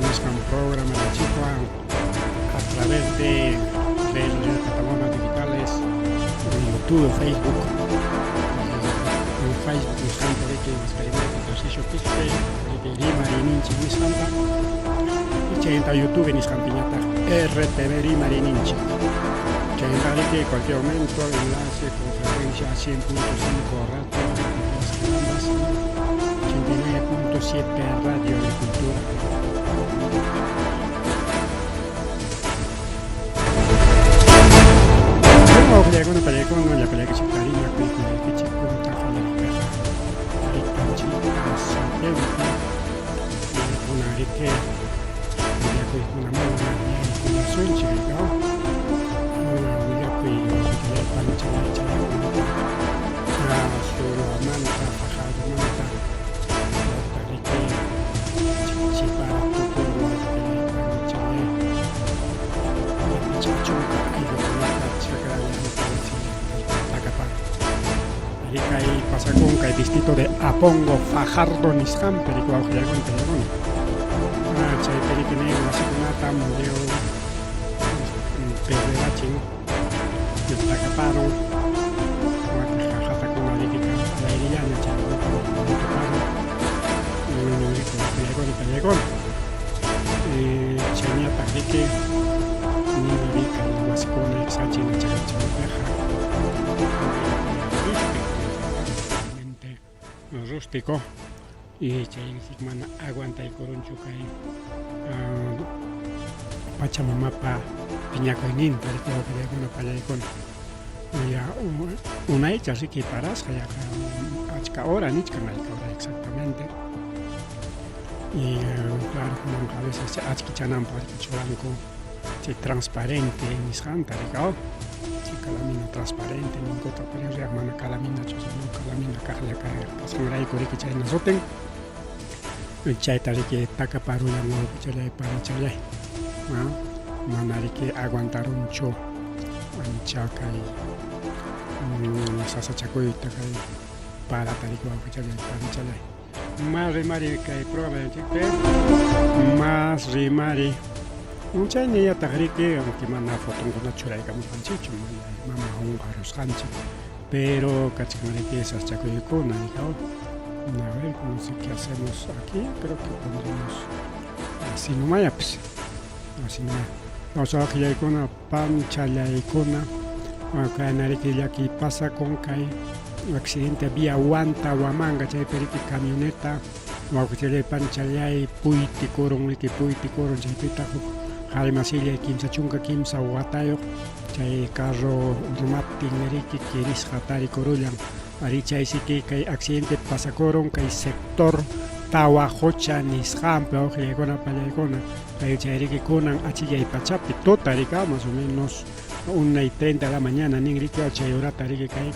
Nisqan programanchikwan a través de redes sociales, plataformas digitales, YouTube, Facebook, en Facebook nisqanta riki maskaymanku Tarcisio Quispe, riki Rimariyninchik nisqanta, y chayta YouTube nisqanpiñataq RTV Rimariyninchik. Chayta riki cualquier momento enlace con frecuencia 100.5 Radio Agriculturas 89.7 Radio Agricultura. Wawqillaykuna, pallaykuna, llapallaykichik tarina kuykunaykichik punta qallariypiqa taytanchikpa sutinpi kunan riki willakuykunamanña yaykullasunchik riki willakuy wawqichalay panichalay chaykunata Suruamanta Fajardomanta riki chipara tukurun wawqichalay panichalay 50 ayllukunata chakra llamkay Ari kay pasakun kay distrito de Apongo Fajardo nisqanpi riki wawqillaykuna pallaykuna. Chaypi riki nin wasikunata lliw perderachin takaparun wakin qaqatakuna riki alayrillaña chaykunata tuparun riki wawqillaykuna pallaykuna. Chayñataq riki nina kay wasikuna sachina chaypiqa rústico y chay mana aguantaykurunchu kay Pachamamapa piñakuyninta riki wawqillaykuna pallaykuna ya unaycha riki parasqa yaqa achka hora nichkan achka hora exactamente y claro kunanqa a veces achkichananpaq riki churanku chay transparente nisqanta riki chay calamina transparente ninkuta pero en realidad mana calaminachu sino calamina kaqlla kasqanrayku riki chayna sutin chayta riki takaparullan wawqichalay panichalay mana riki aguantarunchu ancha kay sasachakuyta kay parata riki wawqichalay panichalay. Más rimari kay programanchikpi más rimari chayñallataq riki aunque mana fotonkuna churaykamusqanchikchu mana qunqarusqanchik pero kachkan riki sasachakuykuna riki a ver no sé qué hacemos aquí creo que pondremos así nomás pues así nomás vamos a wawqillaykuna panchallaykuna kayna riki llaki pasakun kay accidente vía Huanta Huamanga chaypi riki camioneta wawqichalay panchalay puytikurun riki puytikurun chaypitaq huk qhari masillay 33 watayuq chay carro urmaptin riki kirisqa tarikurullan ari chaysiki kay accidente pasakurun kay sector Tawaqucha nisqanpi wawqillaykuna pallaykuna kay chay riki kunan achillay pachapi tuta riki más o menos 1:30 de la mañana nin riki chay horata riki kay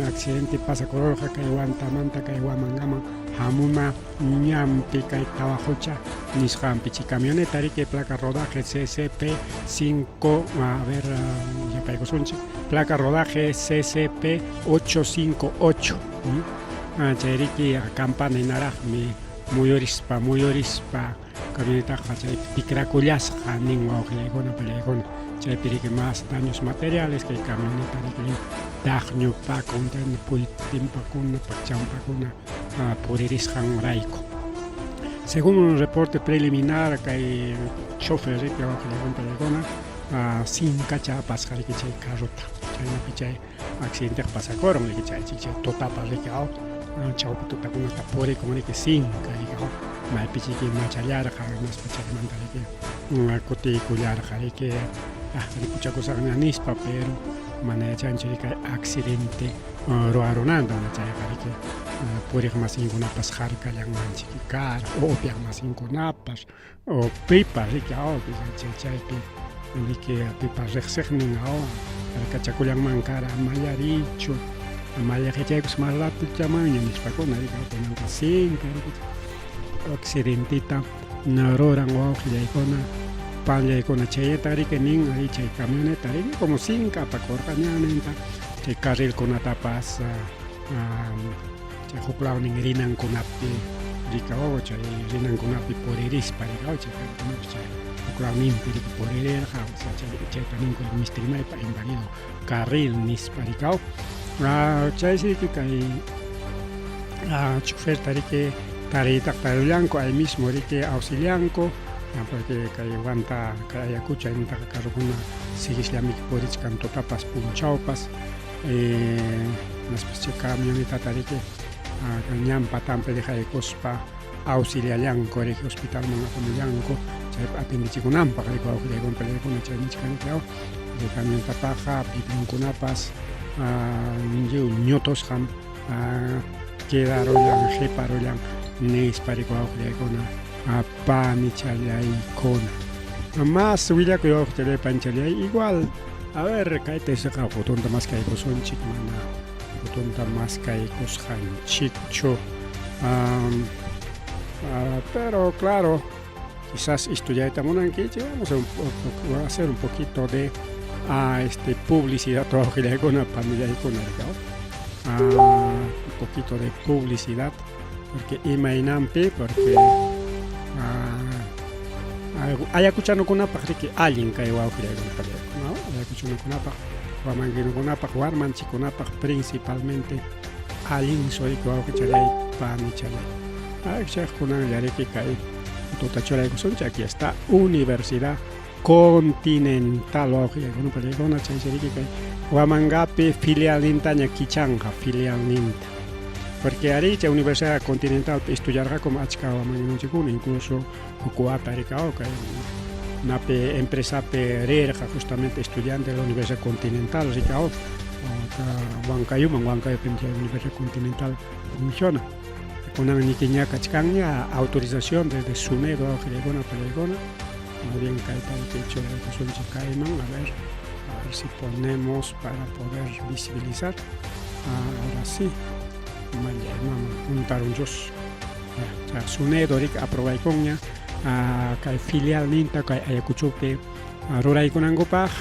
accidente pasakururqa kay Huantamanta kay Huamangaman hamuna ñanpi kay Tawaqucha nisqanpi chay camioneta riki placa rodaje CCP 5 a ver yapaykusunchik placa rodaje CCP 858 chay riki campana hinaraqmi muyurispa muyurispa camionetaqa chaypi tikrakullasqa nin wawqillaykuna pallaykuna chaypi riki más daños materiales kay camioneta riki taqñupakun puytinpakuna pakchampakuna puririsqanrayku. Según un reporte preliminar kay chofer riki wawqillaykuna pallaykuna sinkacha apasqa riki chay carrota chaynapi chay accidenteqa pasakurun riki chay chay tutapa riki chawpi tutakunata purikun riki sinka riki maypi chiki machallarqa hinaspa chaymanta riki kutiykullarqa riki ripuchakusaqña nispa pero mana yachanchu riki kay accidente ruwarunanta mana chayqa riki puriq masinkunapas harkallanmanchik kara o upiaq masinkunapas o pipas riki chaypi riki pipas riqsiqnin harkachakullanman kara amallarichu mallaqechaykus más ratochamanña nispakuna riki kunanqa sinka riki accidentita ruran wawqillaykuna pallaykuna chayta riki nin ari chay camioneta riki como sinka apakurqa ñanninta chay carrilkunatapas chay huk lawnin rinankunapi Rikawawa chay rinankunapi puririspa rikawa chay carrokunapi chay huklawninpi riki puririrqa, o sea chay chayta ninku Mistrimaypa invalido carril nispa rikaw. Chaysi riki kay choferta riki tariytaqa tarillanku ahí mismo riki auxilianku porque kay Huanta kay Ayacucho chaymantaqa carrokuna siguisllamiki purichkan tutapas punchawpas hinaspas chay camionetata riki ñan patanpi dejaykuspa auxiliallanku riki hospitalman apamullanku chaypi atendichikunanpaq riki wawqillaykuna parillaykuna chay nichkanki aw chay camionetapaqa vidrionkunapas lliw ñutusqam quedarullan qiparullan nispa riki wawqillaykuna panichallaykuna. Más willakuy wawqichallay panichallay igual a ver kayta isaqa fotonta maskaykusunchik mana fotonta maskaykusqanchikchu pero claro quizás estudiayta munankichik vamos a hacer un poquito de este publicidad wawqillaykuna panillaykuna un poquito de publicidad porque imaynanpi porque ayacuchanukunapaq riki allin kay wawqillaykuna panillaykuna ayacuchanukunapaq wamanguinukunapaq warmanchikkunapaq principalmente allin riki wawqichallay panichallay chayqa kunanlla riki kay tuta churaykusunchik aquí está Universidad Continental wawqillaykuna panillaykuna chaysi riki kay Huamangapi filialnintaña kichanqa filialninta porque arí chay Universidad Continentalpi estudiarqakum achka huamanguinunchikkuna incluso huk wata rikaw kay napi empresapi rirqa justamente estudiante de la Universidad Continental rikaw Huancayuman Huancayupim chay Universidad Continental funciona kunan ñikiña kachkanña autorización desde SUNEDU wawqillaykuna pallaykuna más bien kayta churaykusunchik kayman a ver a ver si ponemos para poder visibilizar ahora sí mallay mama juntarunchus ya SUNEDU riki aprobaykunña kay filialninta kay Ayacuchopi ruraykunankupaq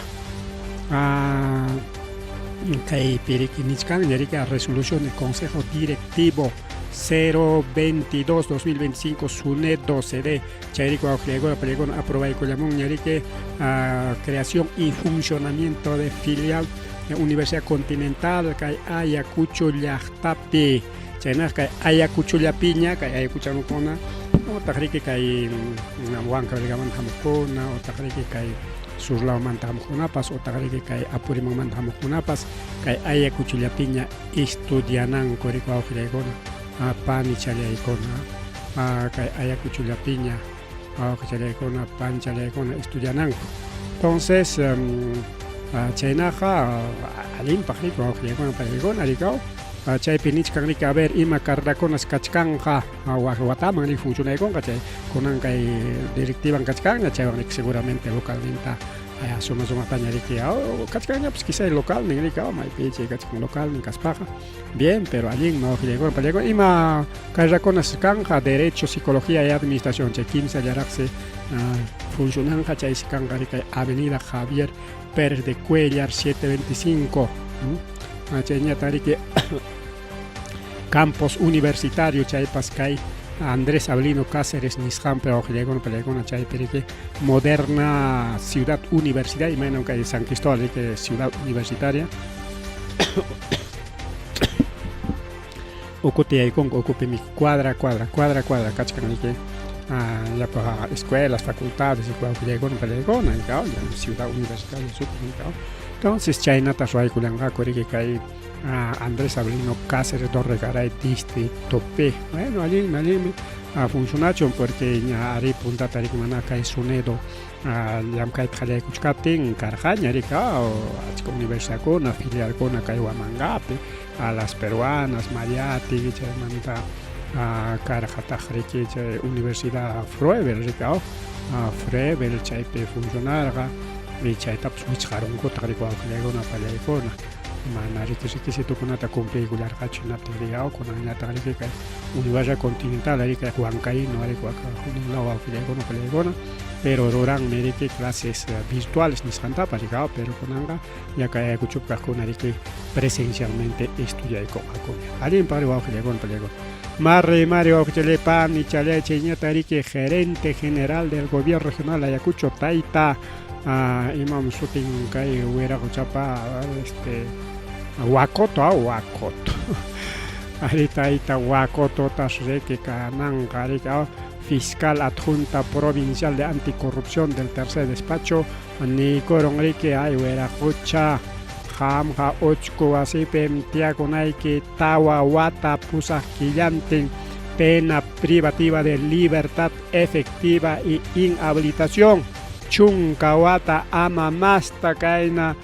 kaypi riki nichkanña riki resolución del Consejo Directivo 022 2025 SUNEDO CD chayriki wawqillaykuna pallaykuna aprobaykullamunña riki creación y funcionamiento de filial de Universidad Continental kay Ayacucho llaqtapi chaynaqa kay Ayacuchollapiña kay Ayacuchanukuna utaq riki kay Huancaveligamanta hamuqkuna utaq riki kay sur lawmanta hamuqkunapas utaq riki kay Apurímacmanta hamuqkunapas kay Ayacuchollapiña estudiananku riki wawqillaykuna panichallaykuna kay Ayacuchollapiña wawqichallaykuna panchallaykuna estudiananku entonces chaynaqa allinpaq riki wawqillaykuna panillaykuna rikaw chaypi nichkan riki a ver ima carrerakunas kachkanqa wak wataman riki funcionaykunqa chay kunan kay directivan kachkanña chaywan riki seguramente localninta suma sumaqtaña riki kachkanñapas quizá localnin riki maypi chay kachkan localnin kaspaqa bien pero allinmi wawqillaykuna pallaykuna ima carrerakunas kanqa derecho psicología y administración chay kimsallaraqsi funcionanqa chaysi kanqa riki avenida Javier Pérez de Cuéllar 725 chayñataq riki campus universitario chaypas kay Andrés Avelino Cáceres nisqanpi wawqillaykuna pallaykuna chaypi riki moderna ciudad universidad imaynam kay San Cristóbal riki ciudad universitaria ukuta yaykunku ukupimi cuadra cuadra cuadra cuadra kachkan riki llapa escuelas facultades wawqillaykuna pallaykuna ciudad universitaria sutin entonces chaynata ruwaykullanqaku riki kay Andrés Avelino Cáceres Dorregaray distrito P bueno allinmi allinmi funcionachun porque ña ari puntata riki mana kay SUNEDU llamkayta qallaykuchkaptin karqaña riki achka universidadkuna filialkuna kay Huamangapi a las peruanas Mariátegui chaymanta karqataq riki chay Universidad Froebel riki Froebel chaypi funcionarqa y chaytapas wichqarunkutaq riki wawqillaykuna pallaykuna mana riki requisitokunata cumpliykullarqachu hinaptin riki kunanñataq riki kay Universidad Continental riki Huancaíno riki huknin law wawqillaykuna pallaykuna pero ruranmi riki clases virtuales nisqantapas riki pero kunanqa ya kay Ayacuchopi kaqkuna riki presencialmente estudiaykunqakuña allinpaq ri wawqillaykuna pallaykuna. Marre Mario wawqichalay panichalay chayñata riki gerente general del gobierno regional Ayacucho tayta imam sutin kay wiraquchapa este Wacoto Wacoto ari tayta Wacototas riki kananqa riki fiscal adjunta provincial de anticorrupción del tercer despacho niykurun riki ay wiraqucha qamqa uchku wasipim tiyakunayki tawa wata pusaq killantin pena privativa de libertad efectiva y inhabilitación chunka wata ama masta kayna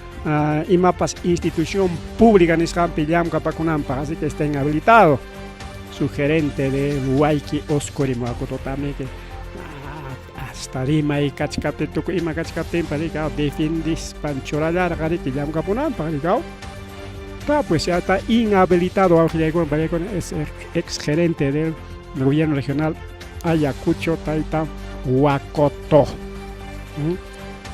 imapas institución pública nisqanpi llamkapakunanpaq, así que está inhabilitado su gerente de Huayqui Oscurimo Aqutotami hasta rimay kachkaptin tukuy ima kachkaptinpas riki defendispan churallarqa riki llamkapunanpaq riki está pues ya está inhabilitado wawqillaykuna es ex gerente del gobierno regional Ayacucho tayta Wacoto.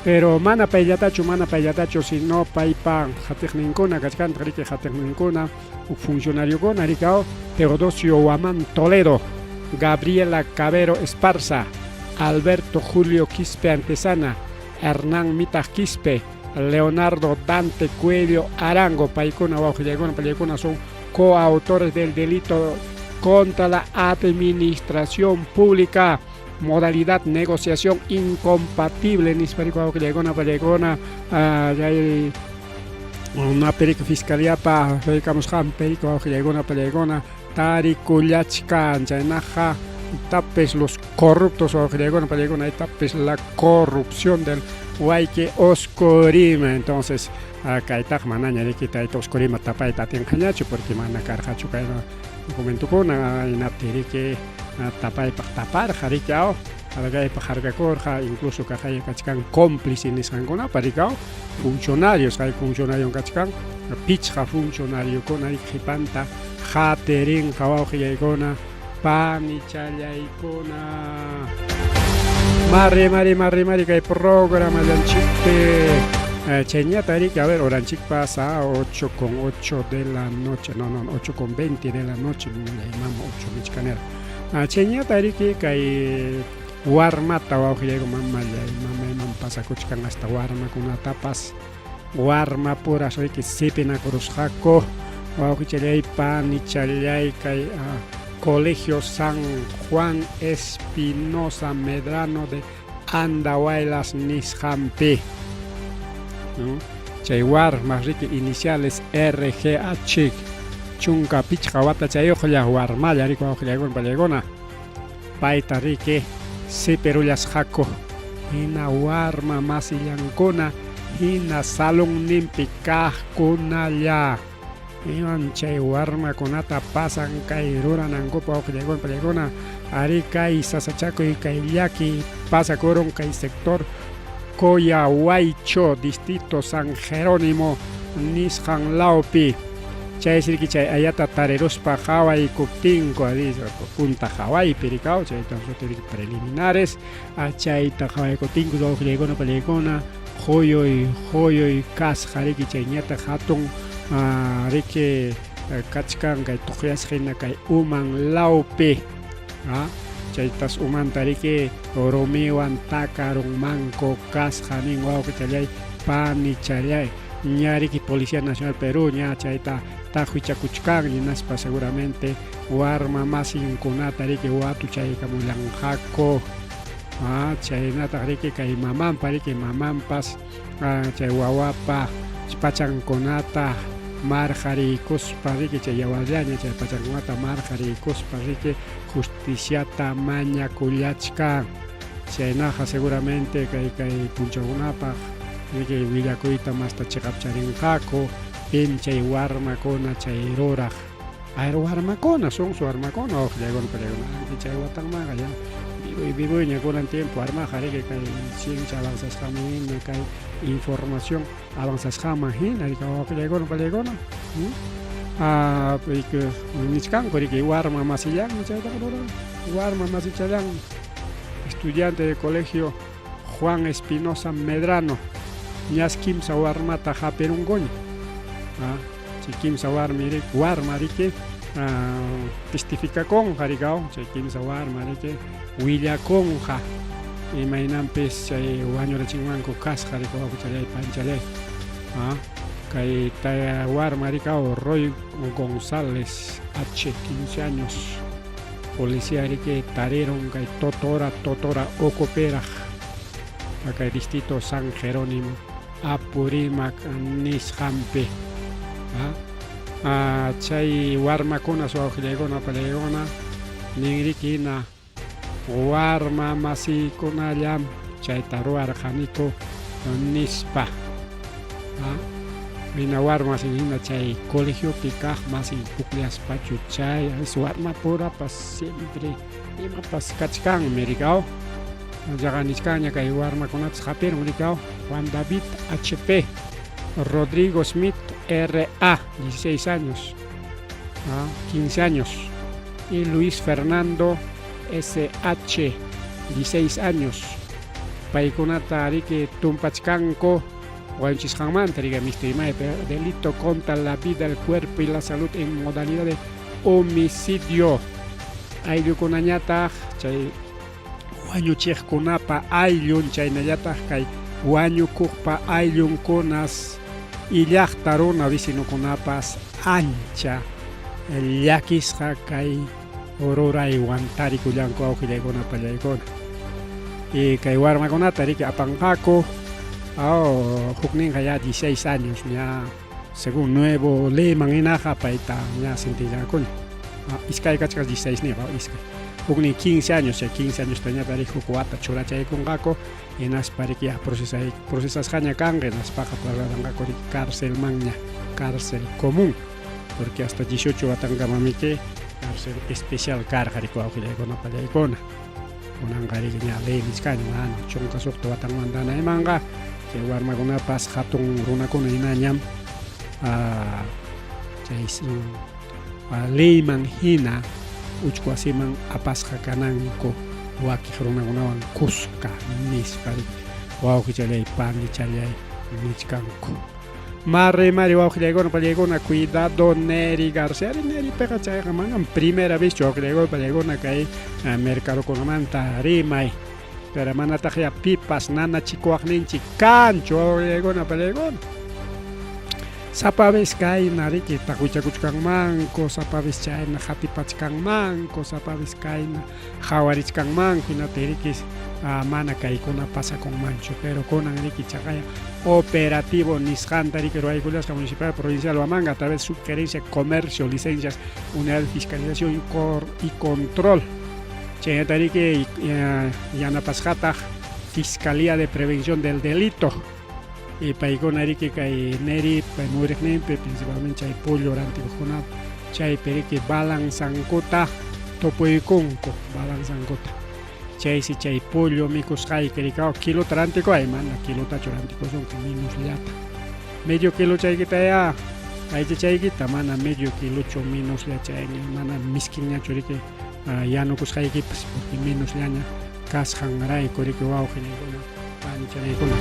Pero mana payllatachu, mana payllatachu, sino paypa hatiqninkuna kachkantaq riki hatiqninkuna funcionariokuna riki Teodosio Huamán Toledo, Gabriela Cabero Esparza, Alberto Julio Quispe Antesana, Hernán Mitaj Quispe, Leonardo Dante Cuello Arango, paykuna wawqillaykuna pallaykuna son coautores del delito contra la administración pública, modalidad negociación incompatible nispa riki wawqillaykuna pallaykuna chay una perico fiscaliapa raykamusqan perico wawqillaykuna pallaykuna tarikullachkan chaynaqa tapes los corruptos wawqillaykuna pallaykuna tapes la corrupción del Huayqui Oscorima. Entonces kaytaq manaña riki tayta Oscorima tapayta atinqañachu porque mana karqachu kay documentukuna hinaptin riki tapaypaq taparqa riki harkaypaq harkakurqa incluso kaqaya kachkan cómplice nisqankunapa riki funcionarios kay funcionario kachkan pichqa funcionariokuna riki qhipanta hatirinqa wawqillaykuna panichallaykuna. Mari mari mari mari kay programallanchikpi chayñata riki a ver horanchikpas a 8:08 de la noche, no no 8:20 de la noche, mama 8 michkanera chayñata riki kay warmata wawqillayku mamallay mamayman pasakuchkan hasta warmakunatapas warma puras riki sipinakurusqaku wawqichallay panichallay kay Colegio San Juan Espinosa Medrano de Andahuaylas nisqanpi, ¿no? Chay warma riki iniciales RGH 15 watachayuqlla warmalla riki wawqillaykuna pallaykuna payta riki sipirullasqaku hina warma masillankuna hina salonninpi kaqkunalla iman chay warmakunata pasan kay ruranankupaq wawqillaykuna pallaykuna ari kay sasachakuy kay llaki pasakurun kay sector Coyahuaycho distrito San Jerónimo nisqan lawpi chaysi riki chay ayata tariruspa qawaykuptinku ari punta qawaypi rikaw chayta suti riki preliminares chayta qawaykuptinku wawqillaykuna pallaykuna quyuy quyuy kasqa riki chayñataq hatun riki kachkan kay tuqyasqa hina kay uman lawpi chaytas umanta riki rumiwan takarunmanku kasqa nin wawqichallay panichallay ña riki Policía Nacional Perú ña chayta taqwichakuchkan hinaspa seguramente warma masinkunata riki watuchaykamullanqaku chaynataq riki kay mamanpa riki mamanpas chay wawapa pachankunata marqariykuspa riki chay yawarllaña chay pachankunata marqariykuspa riki justiciata mañakullachkan chaynaqa seguramente kay kay punchawkunapaq riki willakuyta masta chiqapcharinqaku pim chay warmakuna chay ruraq ayr warmakuna sonso warmakuna wawqillaykuna pallaykuna chay watanmanqa ya vivoy vivoyña kunan tiempo warmaqa riki kay ciencia avanzasqanman hina kay información avanzasqanman hina riki wawqillaykuna pallaykuna nichkanku riki warma masillanmi chaytaqa ruran warma masichallanmi estudiante de colegio Juan Espinosa Medrano ñas kimsa warmata hapirunkuña chay kimsa warmi warma riki Testificakunqa rikaw chay kimsa warma riki willakunqa imaynanpis chay wañurachinmanku kasqa rikaw wawqichalay panchalay kay warma rikaw Roy González H 15 años policía riki tarirun kay Totora Totora ukupiraq kay distrito San Jerónimo Apurímac nisqanpi. Chay warmakunas wawqillaykuna pallaykuna ninriki hina warma masiykunallam chayta ruwarqaniku nispa. Hina warma masin hina chay colegiopi kaq masin pukllaspachu chay warma purapas siempre imapas kachkanmi rikaw. Yaqa nichkanña kay warmakunatas hapirun rikaw. Juan David HP, Rodrigo Smith RA, 16 años, 15 años, y Luis Fernando SH, 16 años. Paykunata riki tumpachkanku wañuchisqanmanta riki misti maypi delito contra la vida, el cuerpo y la salud en modalidad de homicidio. Ayllukunañataq chay wañuchiqkunapa ayllun chaynallataq kay wañukuqpa ayllunkunas y llaqta runa vecinokunapas ancha llakisqa kay ruraywan tarikullanku awqillaykuna pallaykuna. Y kay warmakunata riki apanqaku hukninqa ya 16 años ña según nuevo leyman hinaqa payta ña sentenciankuña. Iskay kachkas 16 niqa iskay. Huknin 15 años, chay 15 años tañata riki huk wata churachaykunqaku hinaspa riki ya procesasqaña kanqa hinaspaqa trasladanqaku riki cárcelmanña, cárcel común, porque hasta 18 watankamamiki cárcel especial karqa riki wawqillaykuna pallaykuna. Kunanqa riki ña ley nichkaña mana 16 watanmanta anaymanqa chay warmakunapas hatun runakuna hinañam chay leyman hina uchku wasiman apasqa kananku wakiq runakunawan kuska nispa riki wawqichallay panichallay nichkanku. Mari mari wawqillaykuna pallaykuna cuidado Neri García Neri piqa chayqa manam primera vez chu wawqillaykuna pallaykuna kay mercadokunamanta rimay pero manataq ya pipas nanachikuwaqninchik kanchu wawqillaykuna pallaykuna. Sapa vez kayna riki taqwichakuchkanmanku, sapa vez chayna qatipachkanmanku, sapa vez kayna qhawarichkanmanku hinataq riki mana kaykuna pasakunmanchu pero kunan riki chaqaya operativo nisqanta riki ruwaykullasqa Municipal Provincial Huamanga a través de Subgerencia Comercio, Licencias, Unidad de Fiscalización y Control. Chaynata riki yanapasqataq Fiscalía de Prevención del Delito. Y paykuna riki kay Neri muyriqninpi principalmente chay pollo rantikuqkunata chaypi riki balanzankuta tupuykunku balanzankuta chaysi chay pollo mikusqayki riki kilota rantikuay mana kilotachu rantikusunki minusllata medio kilo chaykitaya aychachaykita mana medio kilochu minuslla chayña mana miskinñachu riki yanukusqaykipas porque minusllaña kasqanrayku riki wawqillaykuna panicharaykuna.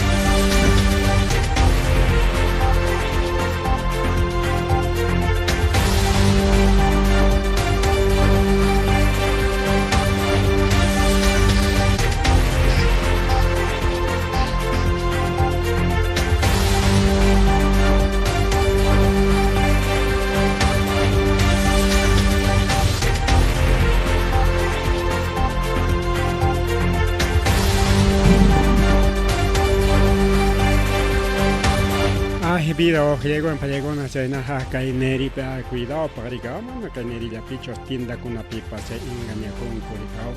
Ay, vida, wawqillaykuna pallaykuna chaynaqa kay Neripi cuidado rikaw mana kay Nerillapichu tiendakunapipas chay engañakunku rikaw.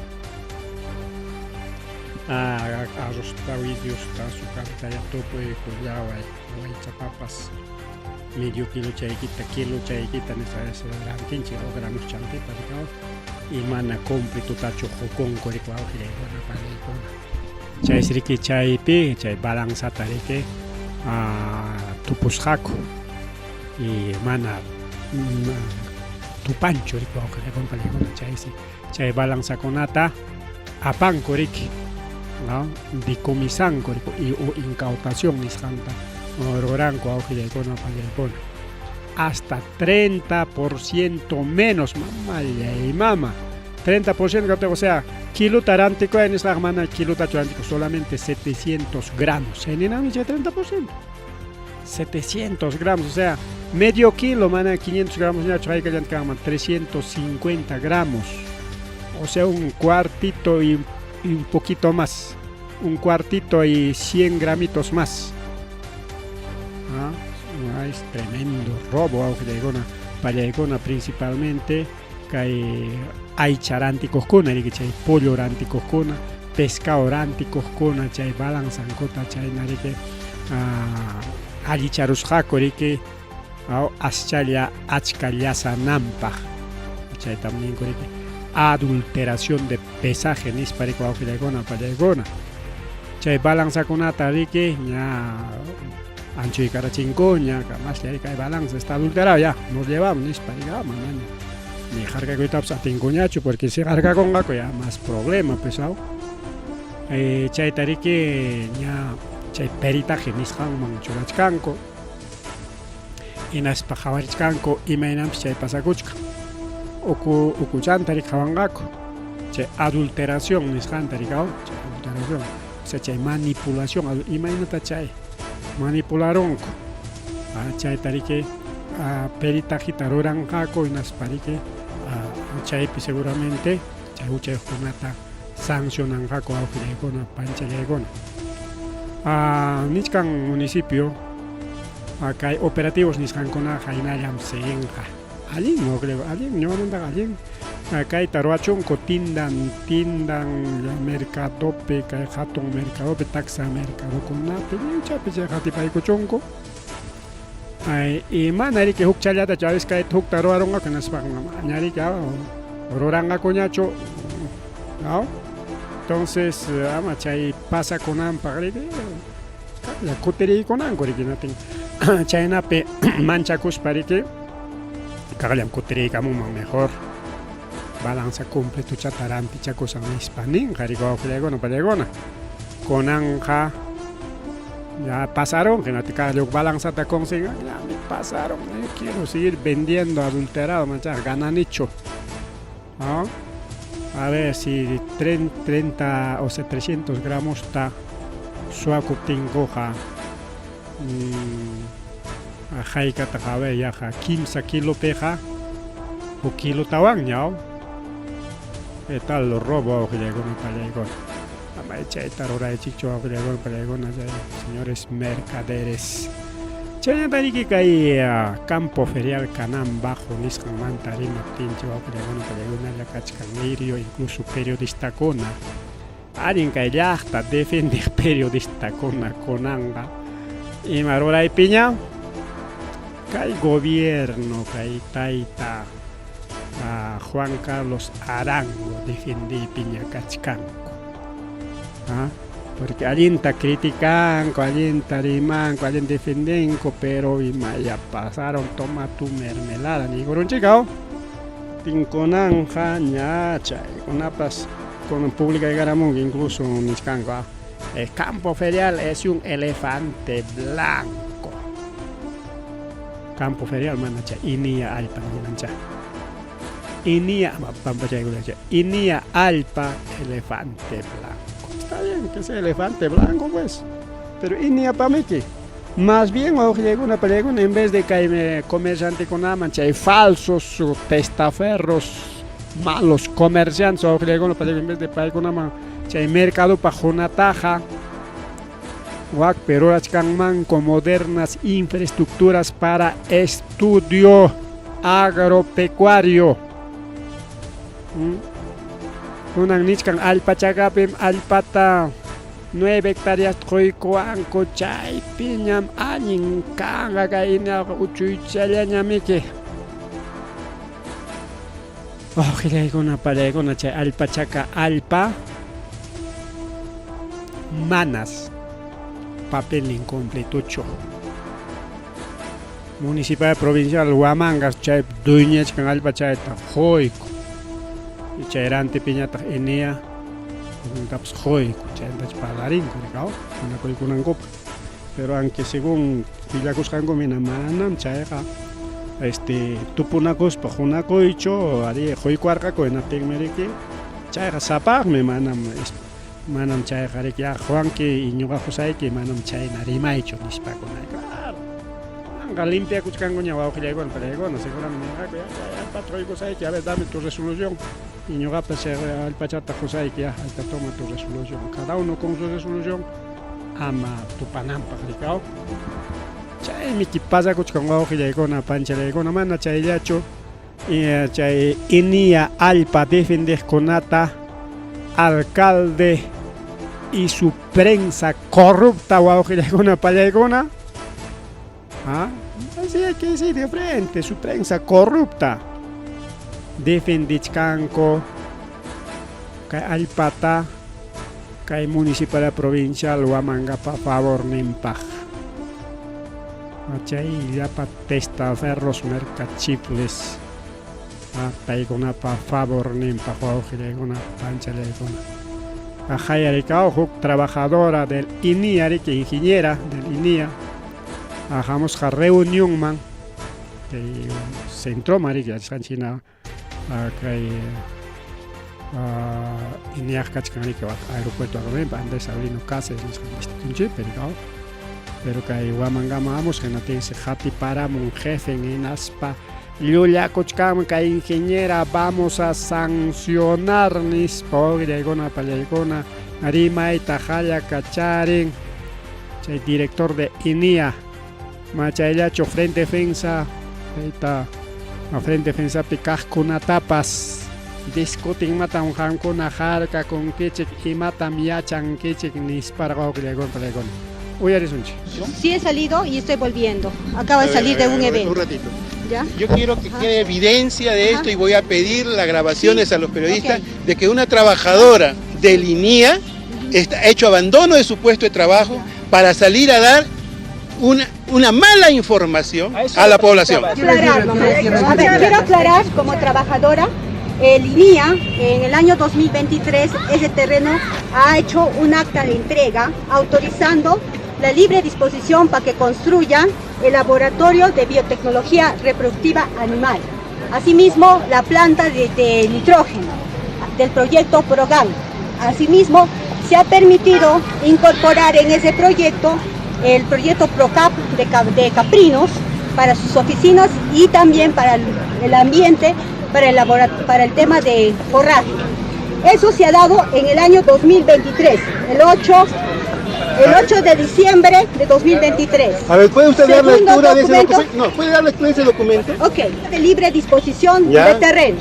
Arrozta, widyusta, azucarta tupuykullaway waychatapas medio kilo chaykita, kilo chaykita nispa rantinchik o gramos chantipa rikaw y mana completotachu qukunku riki wawqillaykuna pallaykuna. Chaysi riki chaypi chay balanzata riki tupusqaku y mana tupanchu riki wawqillaykuna pallaykuna chaysi chay balanzakunata apanku riki, no? Decomisanku riki o incautación nisqanta ruranku wawqillaykuna pallaykuna. hasta 30% menos. Mamallay mama. 30%, o sea, kilota rantikuy nisqaqa mana kilotachu rantiku, solamente 700 gramos. Chayninami chay 30%. 700 gramos, o sea, medio kilo, mana 500 gramos ñachu haykallanta kanman, 350 gramos. O sea, un cuartito y un poquito más. Un cuartito y 100 gramitos más. Ah, es tremendo robo, awqillaykuna, pallaykuna principalmente, kay aycha rantikuqkuna, riki chay pollo rantikuqkuna, pescado rantikuqkuna, chay balanzankuta chayna riki allicharusqaku riki aschalla achka llasananpaq. Chaytam ninku riki adulteración de pesaje nispa riki wawqillaykuna, pallaykuna. Chay balanzakunata riki ña anchuykarachinkuña, kamaslla riki kay balanza está adulterado ya, nos llevamos nispa riki, manaña ni harkakuytapas atinkuñachu porque si harkakunqaku ya más problema pues aw. Chayta riki ña chay peritaje nisqanman churachkanku, hinaspa qhawarichkanku imaynanpis chay pasakuchkan. Uku ukuchanta riki qhawanqaku chay adulteración nisqanta riki aw, chay adulteración, o sea chay manipulación, imaynata chay manipularunku. Chayta riki peritajita ruranqaku hinaspa riki chaypi seguramente chay huchayuqkunata sancionanqaku awqillaykuna, panchallaykuna. Nichkan municipio kay operativos nisqankunaqa hinallam siguinqa. Allin, allin, ñuqamantaqa allin. Kayta ruwachunku tindan, tindan mercadopi, kay hatun mercadopi, taksa mercadokunapi, lliwchapi chay qatipaykuchunku. Ay, y mana riki huk challata chavis kayta hukta ruwarunqaku hinaspaqa ña riki ruranqakuñachu, ¿no? Entonces, ama chay pasakunanpaq riki kaqlla kutiriykunanku riki natin chaynapi manchakuspa riki kaqllam kutiriykamunman mejor balanza completochata rantichakusan nispa ninqa riki wawqillaykuna, pallaykuna. Kunanqa ya pasaron, hinati kaqlla huk balanzata consiguen, ya me pasaron, yo quiero seguir vendiendo adulterado, manchaqa gananichu. ¿No? A ver si 30 o sea 300 gramos ta suwakuptinkuqa haykataqa a ver yaqa 3 kilopiqa huk kilotawanña. ¿Qué tal los robo wawqillaykuna, pallaykuna? Ama chayta ruraychikchu wawqillaykuna, pallaykuna, chay señores mercaderes. Chaynata riki kay campo ferial Canán Bajo nisqanmanta rimaptinchik wawqillaykuna, pallaykuna kachkan lirio incluso periodistakuna. Allin kay llaqta defendiq periodistakuna kunanqa ima ruraypiña kay gobierno kay tayta Juan Carlos Arango defendiypiña kachkanku. Porque allinta criticanku, allinta rimanku, allinta defendenku, pero ima ya pasaron, toma tu mermelada niykurunchik. Tinkunanja ña chaykunapas con publicaykaramunku incluso nichkanku el campo ferial es un elefante blanco. Campo ferial mana chay Inia allpa ninancha. Inia pampachaykunacha. Inia allpa elefante blanco. Está bien que sea elefante blanco pues. Pero Inia pamiki. Más bien wawqillaykuna, pallaykuna, en vez de kay comerciantekunaman chay falsos testaferros, malos comerciantes wawqillaykuna, pallaykuna, en vez de paykunaman chay mercadopaq hunataqa wakpi rurachkanmanku modernas infraestructuras para estudio agropecuario. Kunan nichkan allpachakapim allpata 9 hectáreas quykuwanku chaypiñam allin kanqa kay inaqa uchuychallañamiki. Wawqillaykuna, pallaykuna, chay allpachaka allpa manas papelnin completochu. Municipal provincial Huamangas chay dueñachkan allpa chayta quyku. Chay rantipiñataq Inia tapas quyku chaytachu parlarinku rikaw kunakuykunankupaq. Pero aunque según willakusqankum hina manam chayqa Este tupunakuspa qunakuychu arí quykuwarqaku hinaptinmi riki chayqa sapaqmi manam manam chayqa riki ya quwanki y ñuqa qusayki manam chayna rimaychu nispakuna claro kunanqa limpiakuchkankuña wawqillaykuna palaykuna seguramente ninqaku ya chay allpata quykusayki a ver dame tu resolución y ñuqapas chay allpachata qusayki ya ahí toma tu resolución cada uno con su resolución ama tupananpaq rikaw Chaymi pasakuchkan wawqillaykuna, panchallaykuna, mana chayllachu chay INIA allpa defendeqkunata alcalde y su prensa corrupta wawqillaykuna, pallaykuna. ¿Ah? Así hay que decir de frente, su prensa corrupta defendichkanku kay allpata kay municipalidad provincial Huamangapa favorninpaq. Chay llapa testaferros mercachifles paykunapa favorninpaq wawqillaykuna panchallaykuna. Qayarikaw huk trabajadora del INIA riki ingeniera del INIA hamusqa reunionman kay centroman riki yachasqanchik hina kay INIAq kachkan riki aeropuerto Arroypa Andrés Avelino Cáceres nisqan distritunchikpi rikaw pero kay Huamangama hamusqa hinaptinsi qatiparamun jefen hinaspa llullakuchkanman kay ingeniera vamos a sancionar nispa wawqillaykuna pallaykuna rimayta qallakacharin chay director de INIA machayllachu frente defensa chayta frente defensapi kaqkunatapas discutin imatam qamkuna harkakunkichik imatam yachankichik nisparqa wawqillaykuna pallaykuna uyarisunchik. Sí he salido y estoy volviendo. Acabo de salir de un evento. Un ratito. ¿Ya? Yo quiero que quede evidencia de esto y voy a pedir las grabaciones Sí. a los periodistas Ok. de que una trabajadora del INIA ha hecho abandono de su puesto de trabajo para salir a dar una mala información a la población. Aclarar, a ver, quiero aclarar como trabajadora, el INIA en el año 2023 ese terreno ha hecho un acta de entrega autorizando la libre disposición para que construyan el laboratorio de biotecnología reproductiva animal. Asimismo, la planta de nitrógeno del proyecto PROGAN. Asimismo, se ha permitido incorporar en ese proyecto el proyecto PROCAP de caprinos para sus oficinas y también para el ambiente, para el tema de forraje. Eso se ha dado en el año 2023, el 8 de diciembre de 2023. A ver, ¿puede usted dar Segundo lectura de ese documento. documento? No, ¿puede dar lectura de ese documento? Ok, de libre disposición Ya. de terreno.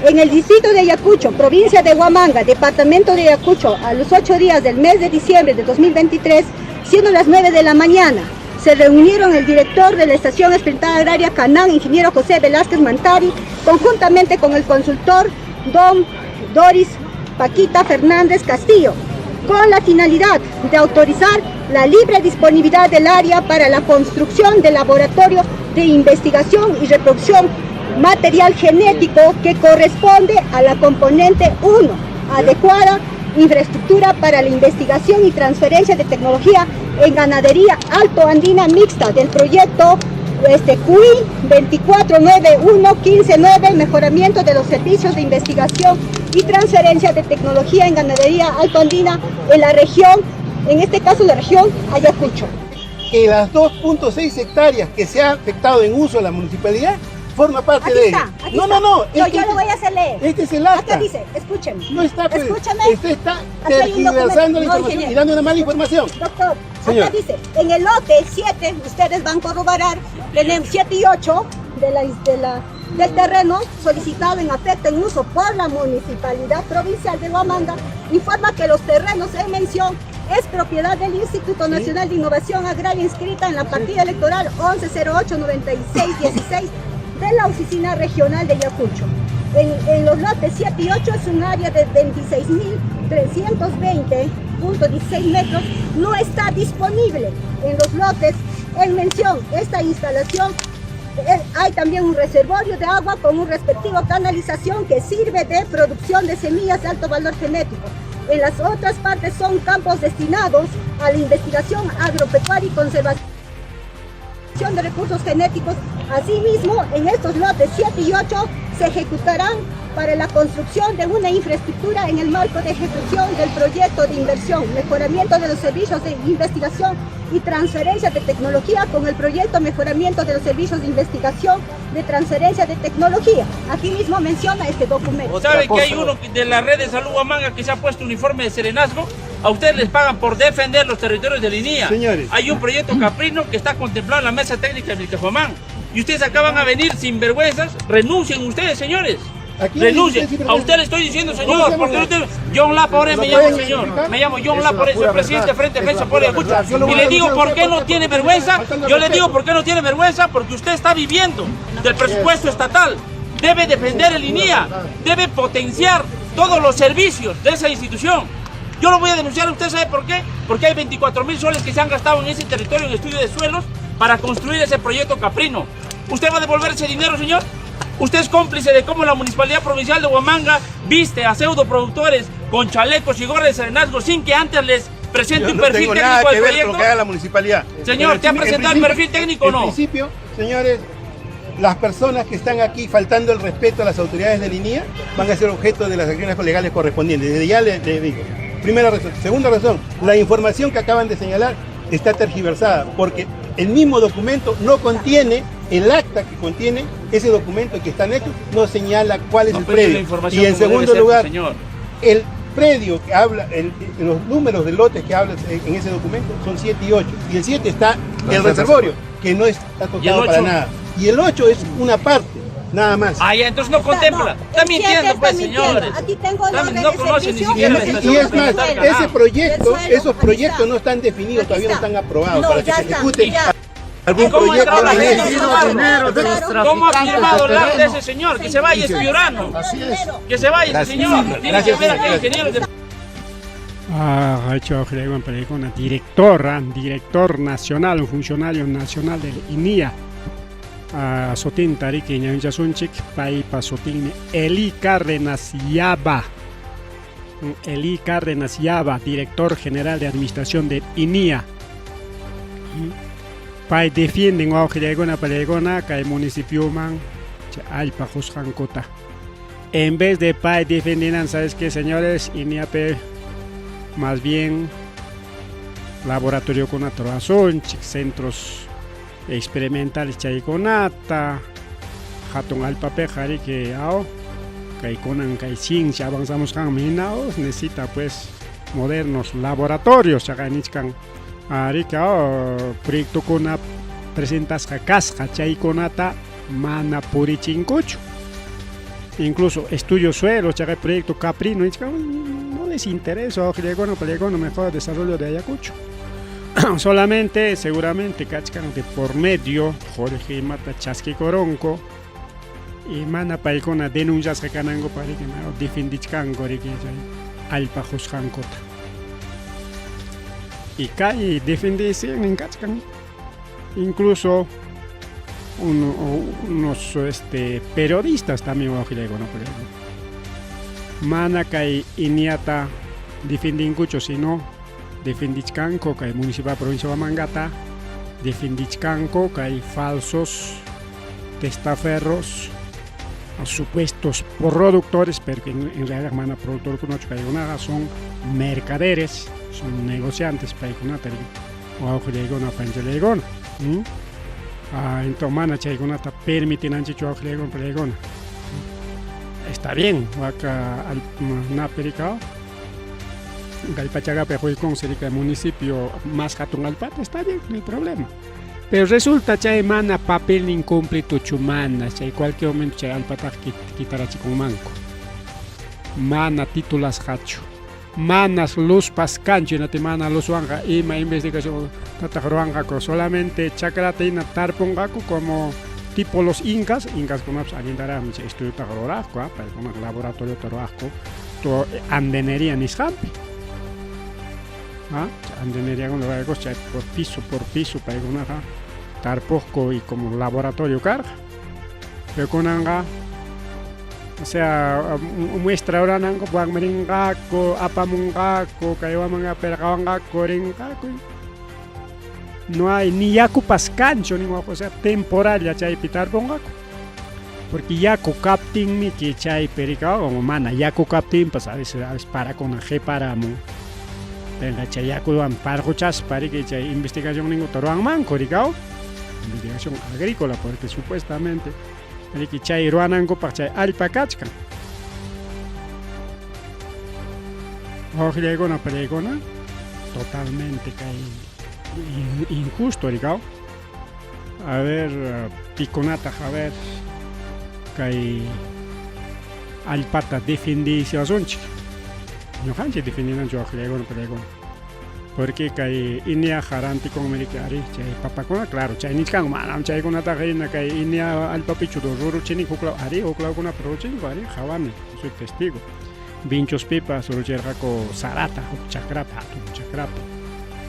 En el distrito de Ayacucho, provincia de Huamanga, departamento de Ayacucho, a los 8 días del mes de diciembre de 2023, siendo las 9 de la mañana, se reunieron el director de la Estación Experimental Agraria Canán, ingeniero José Velázquez Mantari, conjuntamente con el consultor don Doris Paquita Fernández Castillo, con la finalidad de autorizar la libre disponibilidad del área para la construcción del laboratorio de investigación y reproducción material genético que corresponde a la componente 1, adecuada infraestructura para la investigación y transferencia de tecnología en ganadería alto andina mixta del proyecto CUI 2491159, mejoramiento de los servicios de investigación y transferencia de tecnología en ganadería alto andina en la región, en este caso la región Ayacucho. Que las 2.6 hectáreas que se ha afectado en uso a la municipalidad forma parte Aquí de está, ello. aquí No, está. no, no. No, es yo que lo voy a hacer leer. Este es el acta. Acá dice, escúcheme. No está, pues, Escúchame. Usted está Aquí hay un tergiversando la documento. No, información y ingeniero. dando una mala información. Doctor, Señor. acá dice, en el lote 7, ustedes van a corroborar, tenemos 7 y 8 del terreno solicitado en afecto en uso por la Municipalidad Provincial de Huamanga, informa que los terrenos en mención es propiedad del Instituto Nacional de Innovación Agraria inscrita en la partida electoral 1108-9616 de la Oficina Regional de Ayacucho. En los lotes 7 y 8 es un área de 26.320.16 metros, no está disponible en los lotes en mención. Esta instalación, hay también un reservorio de agua con un respectivo canalización que sirve de producción de semillas de alto valor genético. En las otras partes son campos destinados a la investigación agropecuaria y conservación de Recursos Genéticos. Asimismo, en estos lotes 7 y 8 se ejecutarán para la construcción de una infraestructura en el marco de ejecución del proyecto de inversión, mejoramiento de los servicios de investigación y transferencia de tecnología con el proyecto mejoramiento de los servicios de investigación de transferencia de tecnología. Aquí mismo menciona este documento. ¿Sabe que hay uno de la red de salud Huamanga que se ha puesto uniforme de serenazgo? A ustedes les pagan por defender los territorios de Linía. Señores. Hay un proyecto caprino que está contemplado en la mesa técnica de Vilcashuamán. Y ustedes acaban a venir sin vergüenzas. Renuncien ustedes, señores. ¿A quién Renuncien. le dicen A usted le estoy diciendo, ¿Cómo señor. se Porque llama? usted, John Lapore ¿Lo me llamo, pueden señor. identificar? Me llamo John Es la Lapore, soy pura presidente de verdad. Frente Es Defensa la por pura Ayacucho. verdad. Yo lo Y voy a le digo denunciar por a qué usted no porque tiene está vergüenza. faltando Yo le digo respeto. por qué no tiene vergüenza, porque usted está viviendo del presupuesto estatal. Debe defender el INIA, debe potenciar todos los servicios de esa institución. Yo lo voy a denunciar, ¿usted sabe por qué? Porque hay 24 mil soles que se han gastado en ese territorio en estudio de suelos para construir ese proyecto caprino. ¿Usted va a devolver ese dinero, señor? ¿Usted es cómplice de cómo la Municipalidad Provincial de Huamanga viste a pseudoproductores con chalecos y gorras de serenazgo sin que antes les presente Yo un no perfil tengo técnico nada del que ver con proyecto? lo que haga la municipalidad. Señor, Pero ¿te ha en presentado el perfil técnico o no? En principio, señores, las personas que están aquí faltando el respeto a las autoridades del INIA van a ser objeto de las acciones legales correspondientes. Desde ya les digo. Primera razón. Segunda razón, la información que acaban de señalar está tergiversada porque el mismo documento no contiene el acta que contiene ese documento que están hechos, no señala cuál es No, el pero es la predio. información Y en como debe segundo ser, lugar, señor. el predio que habla, los números de lotes que habla en ese documento son 7 y 8. Y el 7 está el reservorio, que no está ¿Y el tocado para 8? nada. Y el 8 es una parte, nada más. Ah, ya, entonces no contempla. No, Está el siete mintiendo, está pues, mintiendo. señores. Aquí tengo el Está- orden no de conoce ni servicio Y, siquiera la del y estación es más, suelo. experimental ese Canam. proyecto, Del suelo, esos aquí proyectos está. no están definidos, Aquí todavía no está. están aprobados No, para que ya se está, ejecute ya. algún ¿Cómo proyecto entró la en gente? ese. dinero de los ¿Cómo ha traficantes firmado de el acta terreno. ese señor? Que se vaya, es piurano. Así es. Que se vaya ese señor. Tiene que Gracias, ver acá señor. ingenieros de Ah, hecho director, director nacional, un funcionario nacional del INIA. Ah, Sotin Tariki Ñanchasunchik, paypa sutinmi Eli Cárdenas Yaba. Eli Cárdenas Yaba, director general de administración del INIA. Pay defienden wawqillaykuna palaykuna kay municipioman chay allpa qusqankuta. En vez de pay defendinan, ¿sabes qué, señores? INIAP más bien laboratorio kunata ruwasunchik, centros experimentales chaykunata, hatun allpapiqa riki aw kay kunan kay ciencia avanzamusqanmi hina necesita pues modernos laboratorios chaqay nichkan riki aw proyectokuna presentasqa kasqa chaykunata mana purichinkuchu. Incluso estudio suelo, chaqay proyecto caprino, nichkan no les interesa, wawqillaykuna palaykuna mejor desarrollo de Ayacucho. Solamente, seguramente, kachkan de por medio Jorge Mata chaskikuronku y mana paykuna denunciasqa kanankupaq riki defendichkanku riki chay allpa qusqankuta. Y kay defendicen kachkan incluso unos periodistas también wawqillaykuna palaykuna. Mana kay INIAta defendinkuchu, sino defendichkanku kay municipal provincia de Huamangata, defendichkanku kay falsos testaferros, supuestos productores, pero que en realidad mana productor kunachu paykunaqa son mercaderes, son negociantes paykunata wawqillaykuna panchallaykuna. Entonces mana chaykunata permitinanchikchu wawqillaykuna palaykuna. Está bien, waka naperikao Gallpachagapi quykun serika municipio más hatun allpata, está bien, no hay problema. Pero resulta chay mana papelnin completo mana, chay cualquier momento chay allpataqa kitarachikunmanku. Mana titulasqachu. Manas luzpas kanchu, hinati mana luzwanqa ima investigación tataq ruwanqaku, solamente chakrata hina tarpunqaku como tipo los incas, incas kunapas allintaraqmi chay estudiota ruraqku, paykuna laboratoriota ruwaqku, to andenería nisqanpi. Andenería ruwaqku chay por piso paykunaqa tarpuqku y como laboratorio karqa. Pero kunanqa, o sea, muestra rurananku rinqaku, apamunqaku, kay Huamanga pirqawanqaku, rinqaku. No hay ni yakupas kanchu nin o sea temporalla chaypi tarpunqaku. Porque yaku kaptinmi que chaypi rikaw mana yaku kaptinpas a veces, a veces parakuna qhiparamun. Penqa chay yakuwan parquchaspa riki chay investigación ninkuta ruwanmanku rikaw. Investigación agrícola porque supuestamente riki chay ruwanankupaq chay allpa kachkan. Wawqillaykuna pariykuna totalmente kay injusto rikaw. A ver, pikunataq a ver kay allpata defendiysiwasunchik. Ñuqanchik defendinanchik wawqillaykuna pariykuna. Porque kay INIAqa rantikunmi riki ari chay papakuna, claro, chay nichkanku manam chaykunataqa hina kay INIA allpapichu ruruchiniku huklaw ari huklawkunapi ruruchinku ari qhawani, soy testigo. Vinchospipas ruruchirqaku sarata huk chakrapi, hatun chakrapi.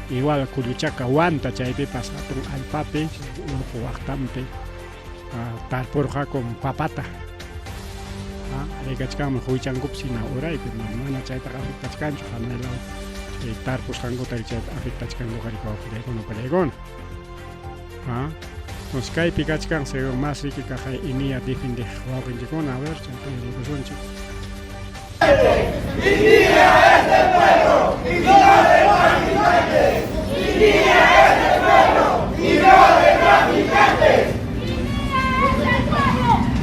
Igual Kulluchaka Huanta chaypipas hatun allpapi urqu waqtanpi tarpurqaku papata. Rikachkanmi huichankupas hina uraypi, mana chaytaqa afectachkanchu hanay law chay tarpusqankuta chayta afectachkankuqa riki wawqillaykuna pallaykuna. Entonces kaypi kachkan según más riki kaqay INIA defendiq wawqinchikkuna, a ver chaypi rikusunchik. INIA es del pueblo y no de traficantes. INIA es del pueblo y no de traficantes.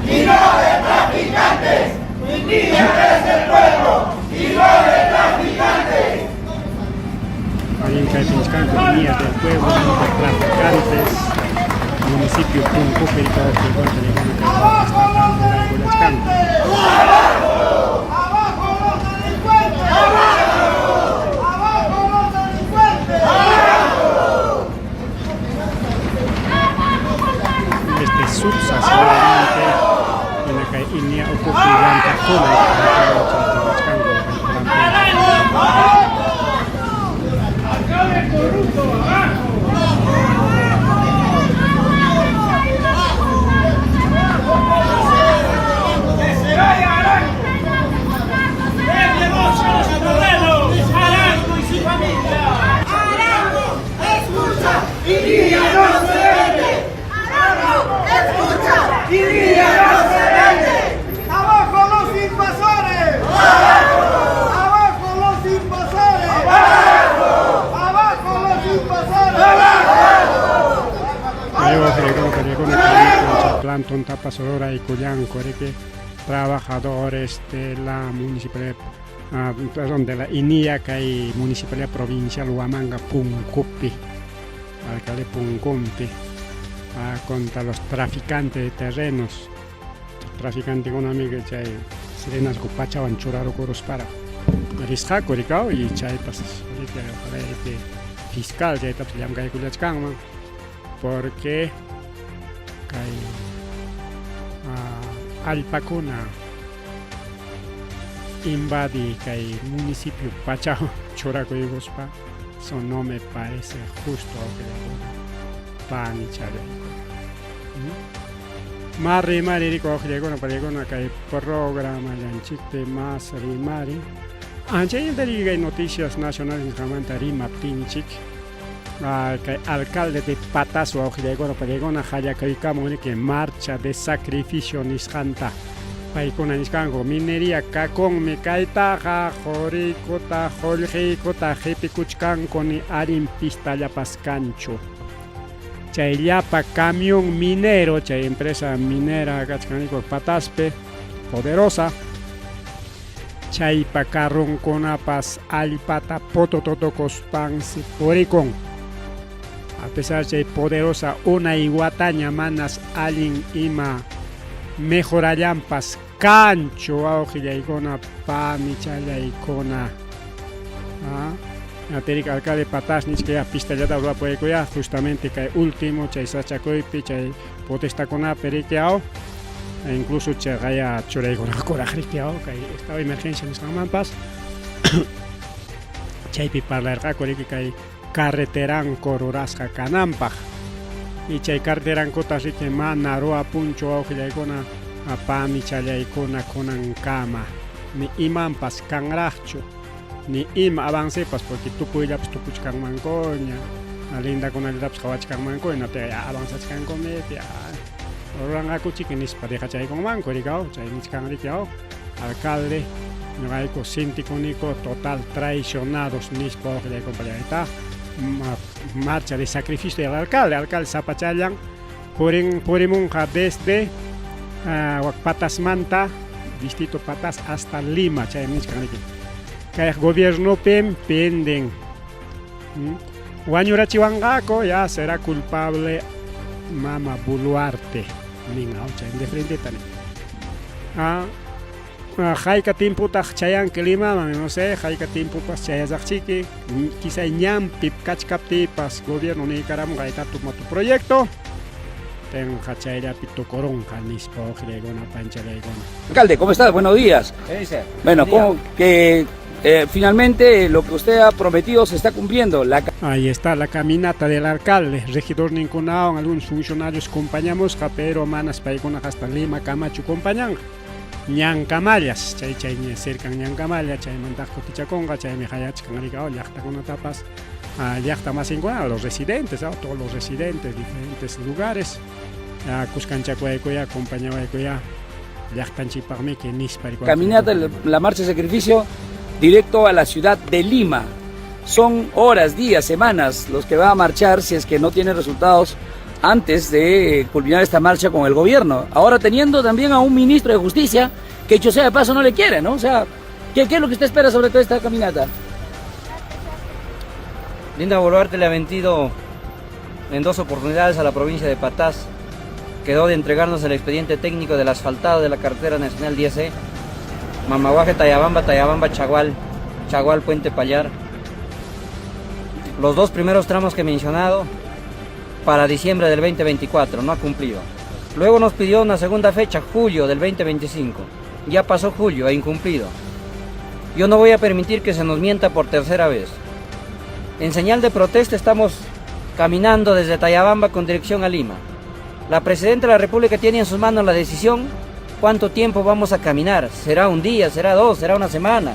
Y no de traficantes. INIA es del pueblo y no de traficantes. Allin kaypi nichkanku INIA del pueblo, no de traficantes. Municipio Punkupi wawqiykuna ¡Abajo los delincuentes! ¡Abajo los delincuentes! ¡Abajo los delincuentes! Este SUTSA seguramente hina kay INIA ukupi llamkaqkuna chayta ¡Abajo corrupto, abajo! ¡Que se vaya Arango! ¡Vende bolsa los terrenos! ¡Arango y su familia! ¡Arango, escucha! ¡INIA no se vende! ¡Arango, escucha! ¡INIA no se vende! ¡Abajo los invasores! ¡Abajo! ¡Abajo los invasores! ¡Abajo! ¡Abajo los invasores! Llachkanku plantón tapas ruraykullanku riki trabajadores de la municipalidad, perdón, de la INIA kay Municipalidad Provincial Huamanga Punkupi, alcalde Punkumpi, contra los traficantes de terrenos. Traficantekuna chay sirenasku pachawan churarukuruspara risqaku rikaw y chaypas riki ojalá riki fiscal chaytapas llamkaykullachkanman porque kay allpakuna invadi kay municipio pachawan churakuykuspa, eso no me parece justo panicharaykuna. Mas rimari riki wawqillaykuna pariykuna kay programallanchikpi mas rimari. Anchayninta riki kay noticias nacionales nisqamanta rimaptinchik kay alcalde de Pataz wawqillaykuna pariykuna qallakuykamun riki marcha de sacrificio nisqanta. Paykuna nichkanku minería kakunmi kaytaqa quriykuta qullqiykuta qhipikuchkanku ni allin pistallapas kanchu. Chay llapa camión minero, chay empresa minera kachkan Patazpi, poderosa, chaypa carronkunapas allpata potototokuspansi purikun. A pesar chay poderosa unay wataña manas allin ima mejorallampas kanchu wawqillaykuna panichallaykuna. Aterik alcalde Pataz nichka ya pistallata rurapuykuya justamente kay último chay sachakuypi chay protestakunapi riki aw incluso chayqaya churaykunakuraq riki aw kay estado de emergencia nisqanmanpas chaypi parlarqaku riki kay carreteranku rurasqa kananpaq y chay carreterankuta riki mana ruwapunchu wawqillaykuna panichallaykuna kunankama ni imanpas kanraqchu ni ima avancepas porque tupuyllapas tupuchkanmankuña. Lindakunallatapas qawachkanmanku hinaptinqa ya avanzachkankumi ya ruranqakuchiki nispa dejachaykunmanku riki aw chay nichkan riki aw alcalde ñuqayku sintikuniku total traicionados nispa wawqillaykumpallayta marcha de sacrificio del alcalde alcalde sapachallan purin purimunqa desde wak Patasmanta distrito Patas hasta Lima chay nichkan riki kay gobiernopim penden Wañurachiwanqaku ya será culpable mama Boluarte nin chay de frenteta nin. Ah, hayka tiempotaq chayanki Limaman, no sé, hayka tiempopas chayasaqchiki, quizá ñanpi kachkaptiypas gobierno niykaramunqa ahí está toma tu proyecto, tenqa chayllapi tukurunqa nispa wawqillaykuna panchallaykuna. Alcalde, ¿cómo estás? Buenos días. ¿Qué dice? Bueno, Buen día. ¿cómo que finalmente lo que usted ha prometido se está cumpliendo? La Ahí está la caminata del alcalde, regidor ninkunawan, algunos funcionarios compañamusqa, pero manas paykunaqa hasta Lima kamachu compañanqa. Ñankamallas, chay chay cercan Ñankamalla, chaymantaq kutichakunqa, chaymi hayachkan rika llaqtakunatapas, llaqta masinkuna, los residentes, todos los residentes, diferentes lugares, kuskanchakuwaykuya, acompañawaykuya, llaqtanchikpaqmiki nispa. Caminata, la marcha de sacrificio directo a la ciudad de Lima. Son horas, días, semanas los que va a marchar si es que no tiene resultados antes de culminar esta marcha con el gobierno. Ahora teniendo también a un ministro de Justicia que, hecho sea de paso, no le quiere, ¿no? O sea, ¿qué es lo que usted espera sobre toda esta caminata? Dina Boluarte le ha mentido en dos oportunidades a la provincia de Pataz. Quedó de entregarnos el expediente técnico del asfaltado de la carretera nacional 10E, Mamahuaje, Tayabamba, Tayabamba, Chagual, Chagual, Puente Payar. Los dos primeros tramos que he mencionado para diciembre del 2024, no ha cumplido. Luego nos pidió una segunda fecha, julio del 2025. Ya pasó julio, ha incumplido. Yo no voy a permitir que se nos mienta por tercera vez. En señal de protesta estamos caminando desde Tayabamba con dirección a Lima. La Presidenta de la República tiene en sus manos la decisión cuánto tiempo vamos a caminar. Será un día, será dos, será una semana,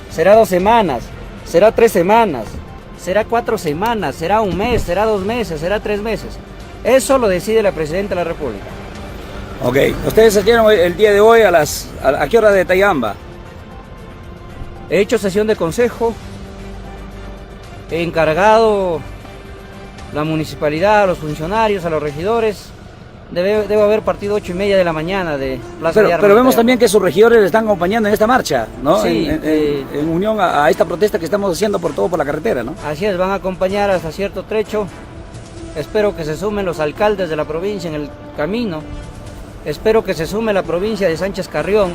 será 2 semanas, será 3 semanas, será 4 semanas, será un mes, será 2 meses, será 3 meses. Eso lo decide la Presidenta de la República. Ok, ustedes salieron el día de hoy a las... ¿A qué hora de Tayabamba? He hecho sesión de consejo, he encargado la municipalidad, a los funcionarios, a los regidores. Debo haber partido 8:30 de la mañana de Plaza Pero de Armas vemos de Tayabamba. también que sus regidores le están acompañando en esta marcha, ¿no? Sí, En unión a esta protesta que estamos haciendo por todo por la carretera, ¿no? Así es, van a acompañar hasta cierto trecho. Espero que se sumen los alcaldes de la provincia en el camino. Espero que se sume la provincia de Sánchez Carrión.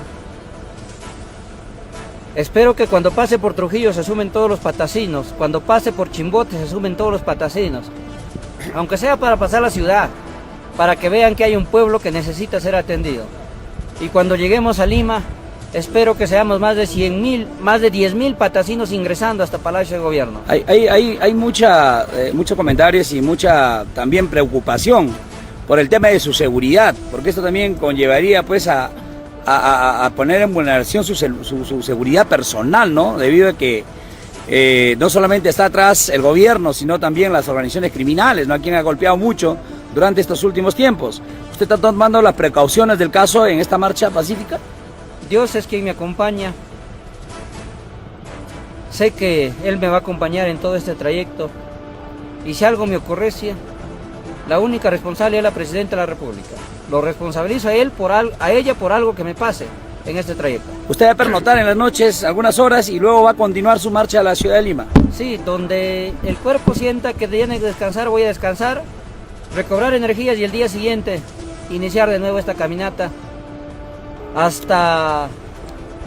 Espero que cuando pase por Trujillo se sumen todos los patacinos. Cuando pase por Chimbote se sumen todos los patacinos. Aunque sea para pasar la ciudad, para que vean que hay un pueblo que necesita ser atendido. Y cuando lleguemos a Lima, espero que seamos más de 100.000, más de 10.000 patacinos ingresando hasta Palacio de Gobierno. Hay muchos comentarios y mucha también preocupación por el tema de su seguridad, porque esto también conllevaría, pues, a poner en vulneración su seguridad personal, ¿no? Debido a que no solamente está atrás el gobierno, sino también las organizaciones criminales, ¿no? A quien ha golpeado mucho durante estos últimos tiempos. ¿Usted está tomando las precauciones del caso en esta marcha pacífica? Dios es quien me acompaña. Sé que Él me va a acompañar en todo este trayecto. Y si algo me ocurriese, la única responsable es la Presidenta de la República. Lo responsabilizo a él por a ella por algo que me pase en este trayecto. Usted va a pernoctar en las noches algunas horas y luego va a continuar su marcha a la ciudad de Lima. Sí, donde el cuerpo sienta que tiene que descansar, voy a descansar, recobrar energías y el día siguiente iniciar de nuevo esta caminata hasta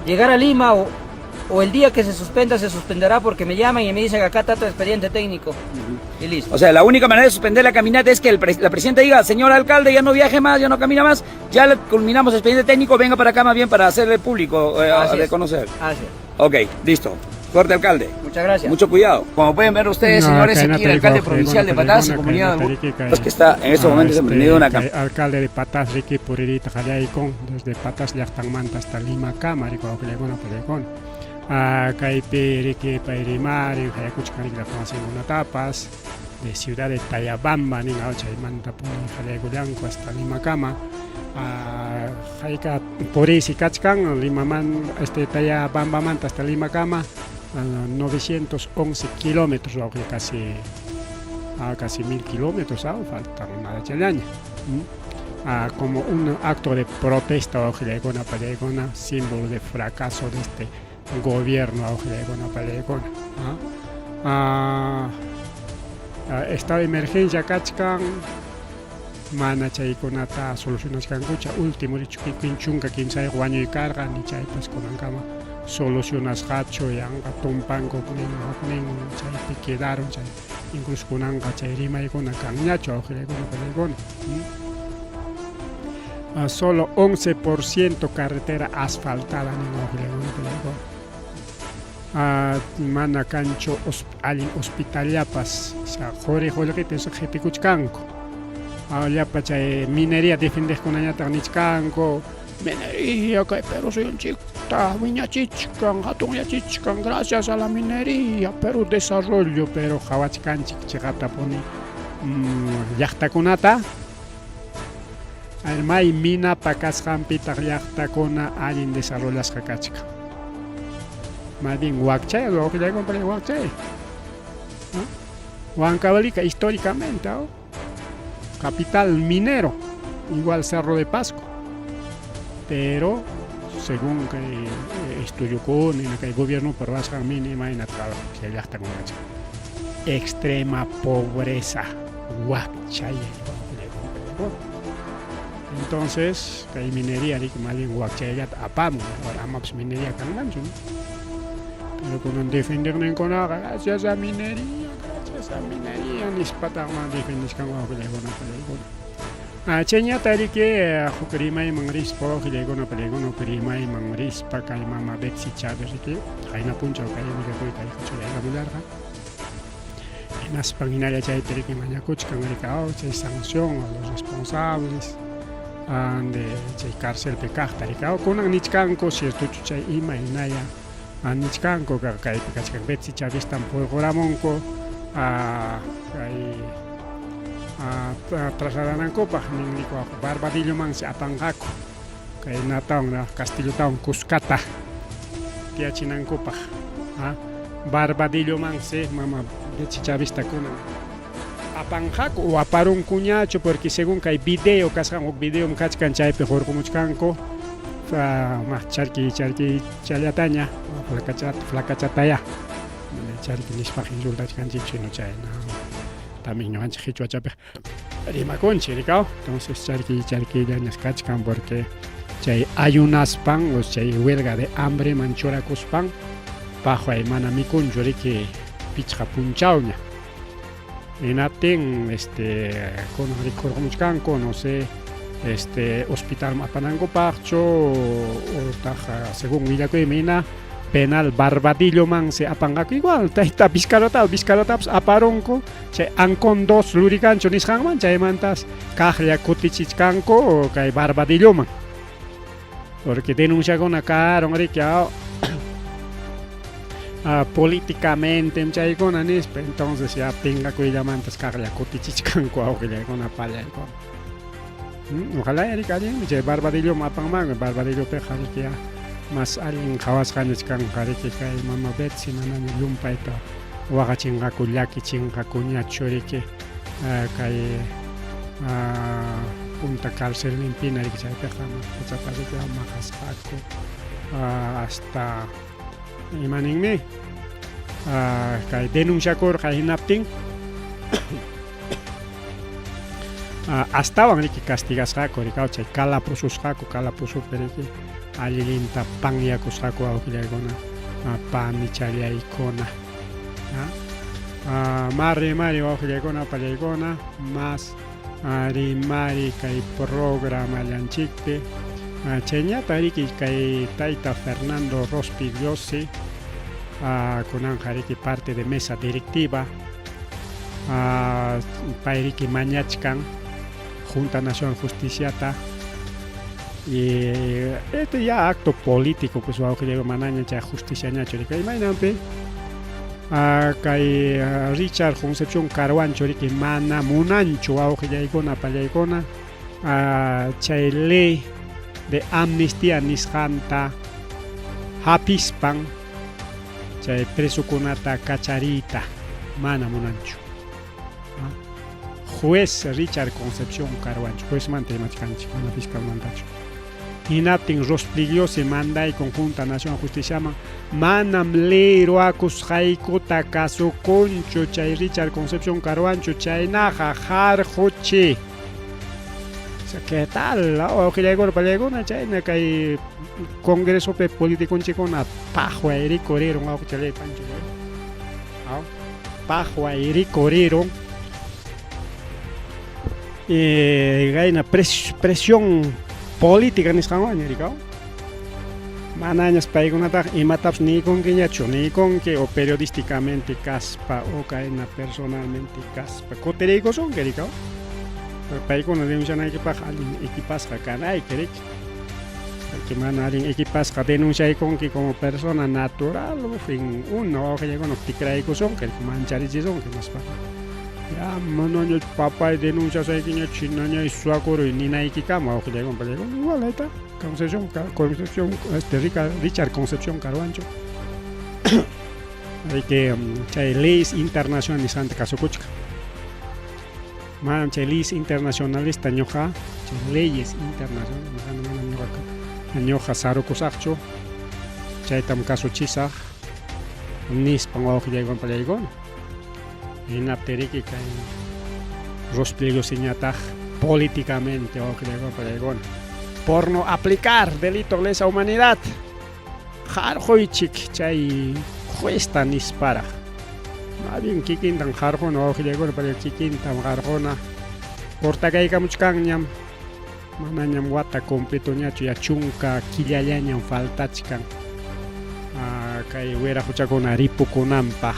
llegar a Lima o el día que se suspenda, se suspenderá porque me llaman y me dicen acá está tu expediente técnico. Y listo. La única manera de suspender la caminata es que la presidenta diga, señor alcalde, ya no viaje más, ya no camina más, ya le culminamos el expediente técnico, venga para acá más bien para hacerle público, Así de es. conocer. Así es. Ok, listo. Suerte, alcalde. Muchas gracias. Mucho cuidado. Como pueden ver ustedes, No, señores, acá en aquí el Atarico, alcalde provincial de bueno, Pataz, acá en comunidad de Atarico, Los que está en estos momentos emprendido una campaña. Alcalde de Pataz, Ricky Puririta, Jayaicón, desde Pataz, Llaqtanmanta hasta Lima, Cámara, y cuando le bueno, pues, con. Ah, Caipi, Ricky, Pairimari, Jayacucho, Carica, la Francia, una tapas. De ciudad de Tayabamba nin chaymantapuni qallaykullanku hasta Limakama. Hayka puriysi kachkan Limaman este Tayabambamanta hasta Limakama 911 kilómetros wawqi casi casi 1000 kilómetros faltan nadachallaña. Como un acto de protesta wawqillaykuna pallaykuna, símbolo de fracaso de este gobierno wawqillaykuna pallaykuna. Estado de emergencia kachkan, mana chaykunata solucionachkankucha. Último 13 wañuy karqa, ni chaypas kunankama solucionasqachu, yanqa tumpanku huknin huknin chaypi quedaron chay, incluso kunanqa chay rimaykuna kanñachu wawqillaykuna pallaykuna. Solo 11% carretera asfaltada nin wawqillaykuna pallaykuna. Mana kanchu allin hospitallapas, quri qullqita qhipikuchkanku. Llapa chay minería defendeqkunañataq nichkanku, minería kay Perú suyunchikta wiñachichkan, hatunyachichkan, gracias a la minería, Perú desarrollo, pero qhawachkanchik chiqatapuni llaqtakunata. May minapa kasqanpitaq llaqtakuna allin desarrollasqa kachkan. Más bien wakchay, wawqillaykuna wakchay. Huancavelica históricamente, ¿no? Capital minero, igual Cerro de Pasco. Pero según que estudiokuna, que el gobierno peruano mínima y llaqtakuna extrema pobreza, wakchay. Entonces, kay minería riki más bien wakchayllata apamun, ahora amapas minería kanmanchu, ¿no? Pero kunan defenderninkunaqa gracias a minería, gracias a minería nispataqman defendishkan wawqillaykuna pallaykuna. Chayñata riki huk rimayman rispa wawqillaykuna pallaykuna, huk rimayman rispa kay mama Betsy Chávez riki qayna punchaw kay willakuyta churaykamullarqa. Hinaspan hinalla chaypi riki mañakuchkan riki chay sanción a los responsables de chay carcelpi kaqta riki kunan nichkanku ciertochu chay ima hinalla nichkanku kaypi kachkan Betsy Chaveztam hurquramunku kay trasladanankupaq ninriku Barbadillomansi apanqaku kay natawan Castillotawan kuskata tiyachinankupaq. Barbadillomansi mama Betsy Chavezta kunan apanqaku o aparunkuñachu, porque según kay video kasqan huk videom kachkan chaypi hurqumuchkanku charki charki challataña flacachataya mana charki nispaq insultachkanchikchu sino chayna también ñuqanchik qichwachapiq rimakunchik rikaw. Entonces charki charkillañas kachkan porque chay ayunaspan o chay huelga de hambre man churakuspan paqway mana mikunchu riki pichqa punchawña. Hinaptin kunan rikurqumuchkanku, no sé, hospital apanankupaqchu utaq según willakuymi hina penal Barbadillomansi apanqaku, igual tayta Vizcarrata Vizcarratapas aparunku chay Ancón 2 Lurigancho nisqanman, chaymantas kaqlla kutichichkanku kay Barbadilloman, porque denunciakuna karon riki políticamente chaykuna nispa. Entonces ya pinqakuyllamantas kaqlla kutichichkanku wawqillaykuna pallaykuna. Ojalá riki allinmi chay Barbadilloman apanmanku. Barbadillopiqa riki ya mas allin qhawasqañach kanqa riki kay mama Betsy, manaña llumpayta waqachinqaku llakichinqakuñachu riki kay punta carcelninpina riki chaypiqa pachata riki maqasqaku hasta imaninmi kay denunciakurqa hinaptin astawan riki castigasqaku riki chay calapususqaku, calapusupi riki allinta panyakusqaku wawqillaykuna panichallaykuna. Mari mari wawqillaykuna pallaykuna, mas rimari kay programallanchikpi. Chayñata riki kay tayta Fernando Rospigliosi kunanqa riki parte de mesa directiva, pay riki mañachkan Junta Nacional Justiciata y este ya acto político pues wawqillayku manaña chay justiciañachu riki imaynanpi. Kay Richard Concepción Carhuancho riki mana munanchu wawqillaykuna pallaykuna chay ley de amnistía nisqanta hapispan chay presokunata kachariyta mana munanchu. Juez Richard Concepción Carhuancho, juezmanta rimachkanchik, mana fiscalmantachu. Hinaptin Rospligliosi mandaykun Junta Nacional Justiciaman, manam ley ruwakusqaykuta kasukunchu chay Richard Concepción Carhuancho, chaynaqa harquchi. ¿Qué tal? Wawqillaykuna pallaykuna chayna kay congresopi politiconchikuna paqway rikurirun wawqichalay panchallay. Paqway rikurirun. Gayna presión política nisqanwan rikaw. Manañas paykunataqa imatapas niykunkiñachu, niykunki o periodísticamente kaspa o kayna personalmente kaspa kutiriykusunki rikaw. Paykuna denuncianaykipaq allin equipasqa kanayki riki. Porque mana allin equipasqa denunciaykunki como persona natural, fin uno wawqillaykuna tikraykusunki, mancharichisunki nispaqa. Ya manaña papay denunciasaykiña chinañay suwakuruy ninaykikama wawqillaykuna pallaykuna igual ahí está. Concepción, Concepción, este, Richard Concepción Carhuancho. Hay que chay leyes internacionales nisqanta kasukuchka. Manam chay leyes internacionalista ñuqa, chay leyes internacionales manam ñuqa ñuqa sarukusaqchu, chaytam kasuchisaq nispan wawqillaykuna pallaykuna. Hinaptin kay Rospligliosiñataq políticamente wawqillaykuna pallaykuna por no aplicar delito de lesa humanidad harquychik chay juezta nisparaq. Más bien kikintan harquna wawqillaykuna pallay kikintam harquna cortakaykamuchkanñam manañam wata completoñachu ya chunka killallañam faltachkan kay wiraquchakuna ripukunanpaq.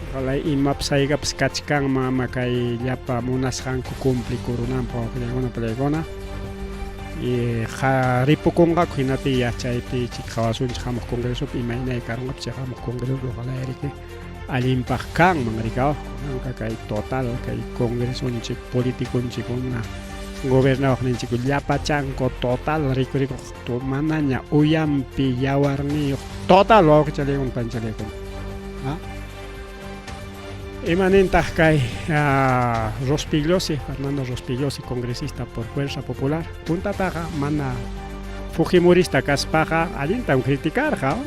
Ojalá imapas haykapas kachkanman ama kay llapa munasqanku cumplikurunanpaq wawqillaykuna pallaykuna. Y ripukunqaku hinapi ya chaypi chik qhawasunchik hamuq congresopi imaynay karunqapas chay hamuq congresopi ojalá riki allinpaq kanman rikaw kunanqa kay total kay congresonchik politiconchikuna gobernawaqninchik llapachanku total rikurikuq manaña uyampi yawarniyuq total wawqichalaykuna panchalaykuna. Imanintaq kay Rospigliosi, Fernando Rospigliosi, congresista por Fuerza Popular, puntataqa mana Fujimorista kaspaqa allintam criticarqa.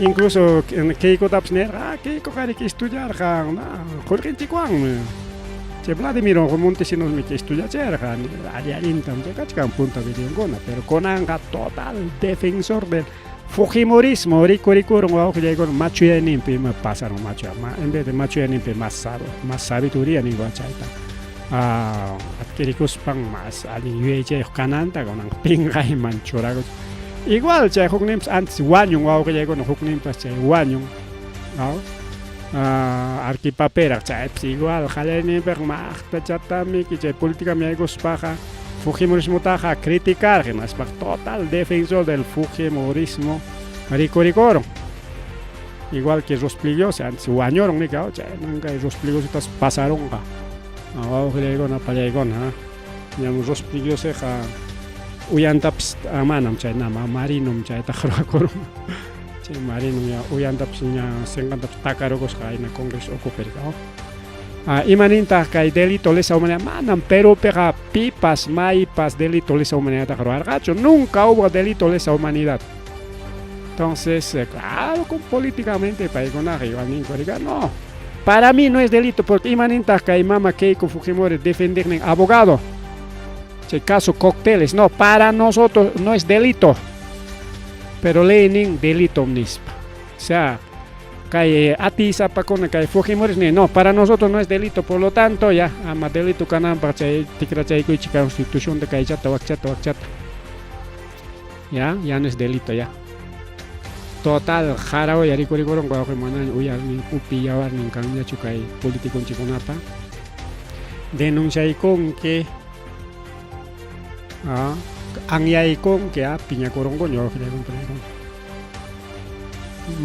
Incluso Keikotapas nirqa, Keikoqa riki estudiarqa qullqinchikwanmi. Chay Vladimir Montesinosmi estudiachirqa, alli allintam chay kachkan punta videonkuna, pero kunanqa total defensor del Fujimorismo rikurikurun wawqillaykuna machuyayninpi ima pasarun machuya, en vez de machuyayninpi más más sabiduría ningu chayta adquirikuspan más allin yuyaychayuq kananta kunan pinqayman churakuch. Igual chay hukninpas antes wañun wawqillaykuna hukninpas chay wañun Arquipapera chaypas igual qallariyninpiqa maqtachatamiki chay políticaman yaykuspaqa Fujimorismotaqa criticarqa hinaspaqa total defensor del Fujimorismo rikurikurun. Igual que Rospligliosi antes wañurun nika chayman kay Rospligliositas pasarunqa. Wawqillaykuna pallaykuna ñam Rospligliosiqa uyantapas manam chay nama marinum chaytaqa ruwakurun. Chay marinum ya uyantapas ña sinqantapas takarukusqa ayna congreso ukupi rika. Imanintaq kay delito lesa humanidad manam Perupiqa pipas maypas delito lesa humanidadtaqa ruwarqachu, nunca hubo delito lesa humanidad. Entonces, claro, con políticamente paykunaqa igual ninku rika, no. Para mí no es delito porque imanintaq kay mama Keiko Fujimori defendernin abogado. Chay caso cócteles, no, para nosotros no es delito. Pero leynin delito nispa. O sea, kay atisapakuna kay Fujimori ni no, para nosotros no es delito, por lo tanto ya ama delito kananpaq chay tikrachaykuychik constitución de kaychata wakchata wakchata. Ya, ya no es delito ya. Total jarawa rikurikurun wawqi manaña uyarnin upi yawarnin kanñachu kay politiconchikunapa. Denunciaykunki anyaykunki piñakurunkuña wawqillaykuna.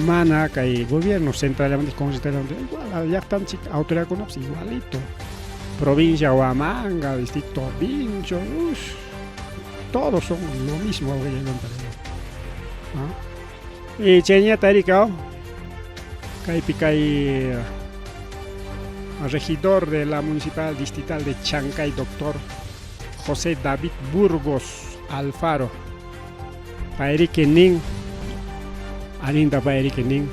Mana kay gobierno centrallamanta constitucionallamanta igual llaqtanchik autoridadkunapas igualito. Provincia Huamanga, distrito Vincho, ush, todos son lo mismo. ¿No? Y chayñata rikaw kaypi kay regidor de la municipal distrital de Chancay, doctor José David Burgos Alfaro. Payriki nin, allinta payriki nin,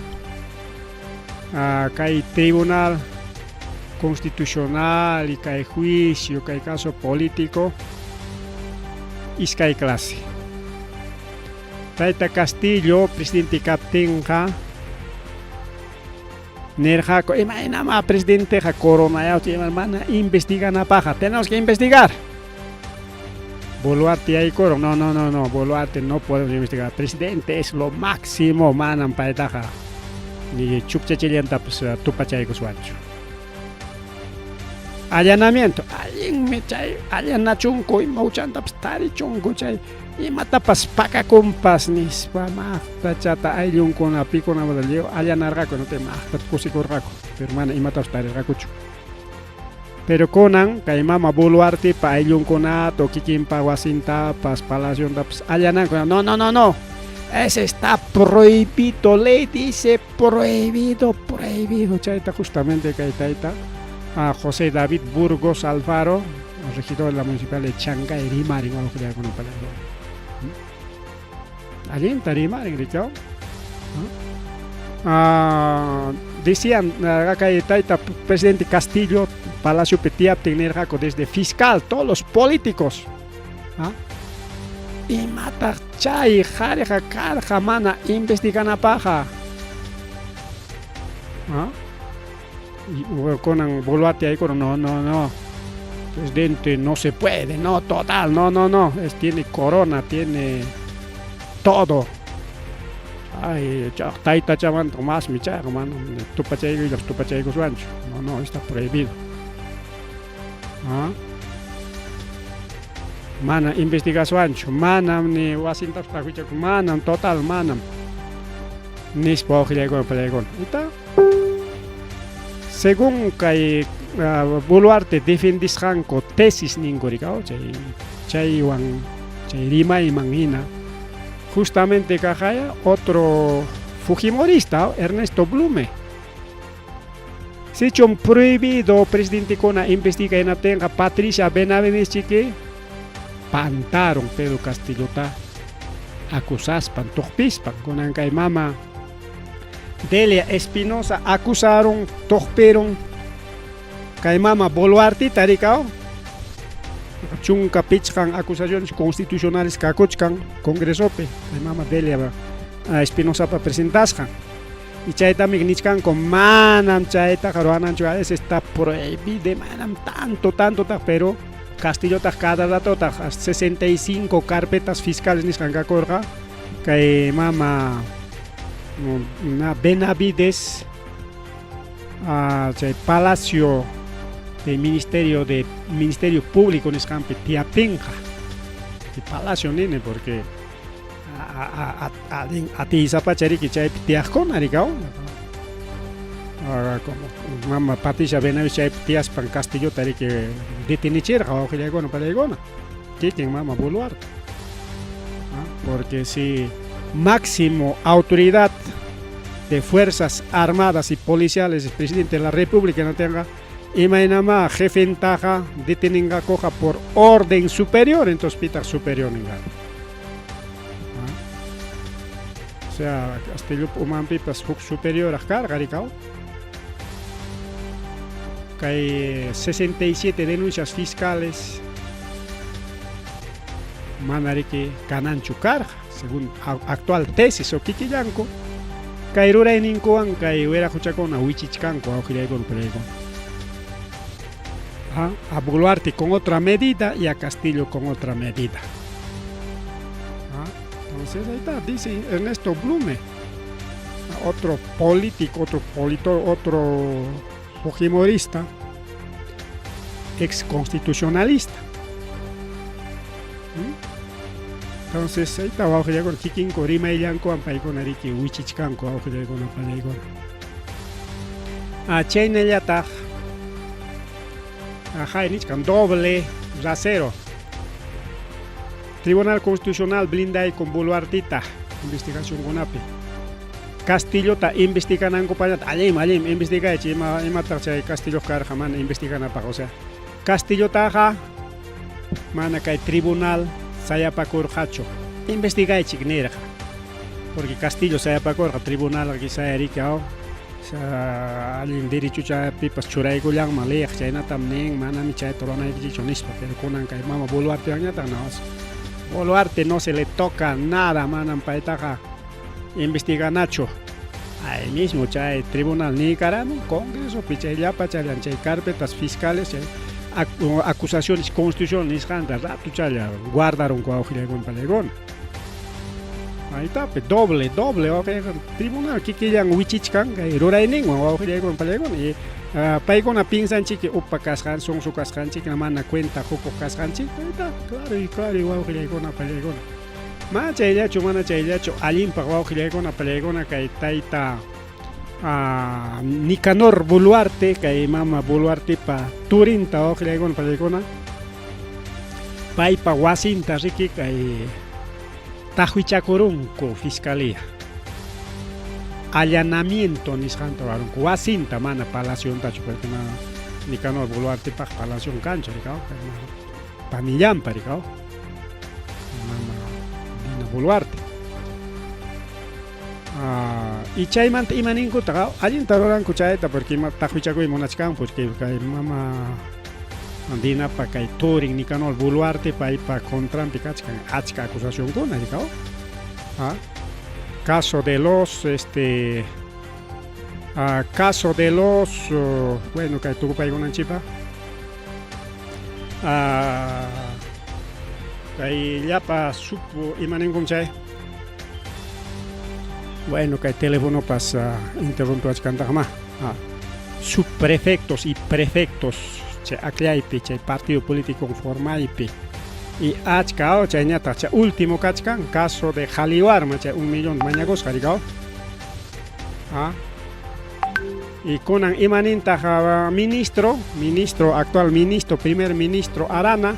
kay tribunal constitucional y kay juicio, kay caso político, iskay clase. Tayta Castillo, presidente kaptinqa, nirqaku, imaynamá presidenteqa coronayawchi ima mana investiganapaqqa, tenemos que investigar. Boluarte yaykurun, no, no, no, no, Boluarte no podemos investigar, presidente es lo máximo, manam paytaqa ni chukchachillantapas tupachaykuswanchu. Allanamiento, allinmi chay allanachunku ima huchantapas tarichunku chay imatapas pakakunpas nispa maqtachata ayllunkuna pikunamanta lliw allanarqaku, no te maqtata kusikurqaku, pero mana imatapas tarirqakuchu. Pero kunan kay mama Boluartepa ayllunkunata o kikinpa wasintapas palaciontapas allananku, no, no, no, no, ese está prohibido, ley dice prohibido, prohibido, chayta justamente kay tayta a José David Burgos Alfaro, regidor de la municipal de Chancay, rimarin wawqillaykunapa Allinta rimarin, rikaw. Decían kay tayta presidente Castillo, Palacio tiyaptin nirqaku desde fiscal, todos los políticos. Imataq chay qhariqa karqa mana investiganapaqqa. Y kunan Boluarte aykurun, no, no, no. Presidente, no se puede, no, total, no, no, no. Es, tiene corona, tiene todo. Ay, taytachamanta masmi chayqa, mana tupachaykullapas tupachaykuswanchu. No, no, está prohibido. Mana investigaswanchu, manam ni wasintapas taqwichaku, manam, total, manam. Nispa wawqillaykuna palaykuna. Ita, según kay Boluarte defendisqanku tesis ninku rikaw, chay chaywan chay rimayman hina, justamente kaqaya otro fujimorista, Ernesto Blume. Sichum prohibido presidentekuna investiga hinaptinqa Patricia Benavides chiki pantaron Pedro Castillota acusaspan, tuqpispan, kunan kay mama Delia Espinosa acusaron, tuqpiron kay mama Boluartita rikaw, 15 acusaciones constitucionales kakuchkan Congresopi, kay mama Delia Espinosapa presentasqan. Y chaytami nichkanku manam chaytaqa ruwananchu, a veces está prohibido, manam tanto, tanto, pero Castillotaq cada ratotaq 65 carpetas fiscales nisqan kakurqa, kay mama Benavides chay Palacio de Ministerio de Ministerio Público nisqanpi tiyaptinqa. Y Palacio nini porque atiysapacha riki chaypi tiyaqkuna rikaw. Como mama Patricia Benavides chaypi tiyaspan Castillota riki detenichirqa wawqillaykuna palaykuna, kikin mama Boluarte. Porque si máximo autoridad de Fuerzas Armadas y Policiales, el presidente de la República no tenga, imaynama jefentaqa deteninqakuqa por orden superior, entonces pitaq superior ninqa. O sea, Castillopa umanpipas huk superioraq karqa rikaw. Kay 67 denuncias fiscales mana riki kananchu karqa, según actual tesis o kikillanku, kay rurayninkuwan kay wiraquchakuna wichichkanku wawqillaykuna palaykuna. A Boluarte con otra medida y a Castillo con otra medida. Entonces ahí está, dice Ernesto Blume, otro político, otro polito, otro fujimorista, ex constitucionalista. Entonces, chayta wawqillaykuna kikinku rimayllankuwan paykuna riki wichichkanku wawqillaykuna panaykuna. Ah, chaynallataq ajá, nichkan doble rasero. Tribunal Constitucional blindaykun Boluartita investigacionkunapi. Castillota investiganankupaqñataq allinmi, allinmi investigaychik ima imataq chay Castilloq karqa mana investiganapaq, o sea, Castillotaqa mana kay tribunal sayapakurqachu. Investigaychik nirqa. Porque Castillo sayapakurqa tribunalqa quizá riki aw allin derechocha pipas churaykullanman leyaq chaynatam nin manami chayta ruwanaykichikchu nispa. Pero kunan kay mama Boluartewanñataq no. Boluarte no se le toca nada, manam paytaqa investiganachu. Ahí mismo chay tribunal niykaramun Congresopi chay llapa challan chay carpetas fiscales chay acusaciones constitucional nisqanta rato challa guardarunku wawqillaykuna panaykuna. Ahí doble, doble wawqillaykuna tribunal kikillan wichichkan kay rurayninwan wawqillaykuna panaykuna y paykuna piensanchik upa kasqan sonso kasqanchik mana cuenta qukuq kasqanchik ahí claro y claro wawqillaykuna panaykuna. Mana chayllachu, mana chayllachu, allinpaq wawqillaykuna palaykuna kay tayta Nicanor Boluarte, kay mama Boluartepa turinta wawqillaykuna palaykuna, paypa wasinta riki kay taqwichakurunku fiscalía. Allanamiento nisqanta ruwarunku, wasinta mana palaciontachu, porque mana Nicanor Boluartepaq palacion kanchu, rikaw, panillanpa rikaw. Mama Dina Boluarte. Y chaymanta ima ninkutaq allinta ruranku chayta porque ima taqwichakuy munachkan porque kay mama Dinapa kay turin Nicanor Boluarte paypa contranpi kachkan achka acusacionkuna rikaw. Caso de los este caso de los bueno kay tukupaykunanchikpa kay llapa supo ima ninkum chay bueno kay telefonopas interrumpiwachkantaqmá subprefectos y prefectos chay akllaypi chay partido político formaypi y achka chayñataq chay último kachkan caso de Jaliwarma chay 1 millón mañakusqa rikaw y kunan ima nintaq ministro, ministro actual ministro, primer ministro Arana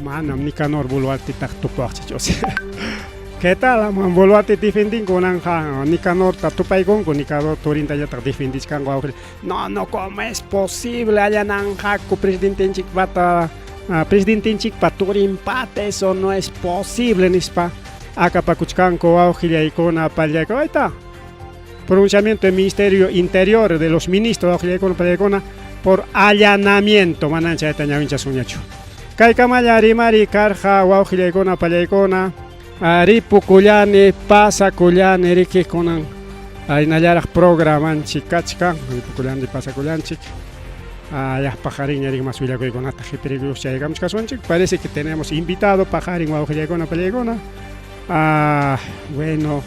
manam Nicanor Boluartetaq tupawaqchik o sea ¿qué tal? Boluarte defendinku kunanqa Nicanorta tupaykunku Nicanor turintallataq defendichkanku wawqi no, no, ¿cómo es posible allananqaku presidentenchikpata presidentenchikpa turinpata eso no es posible nispa akapakuchkanku wawqillaykuna pallaykuna ahí está pronunciamiento del Ministerio Interior de los ministros wawqillaykuna pallaykuna por allanamiento manan chayta ñawinchasunñachu kaykamalla rimari karqa wawqillaykuna pallaykuna ripukullani pasakullani riki kunan aynallaraq programanchik kachkan ripukullani pasakullanchik yaq paqarinña rik mas willakuykunata qhipirikuyuq chaykamuchkasunchik parece que tenemos invitado paqarin wawqillaykuna pallaykuna bueno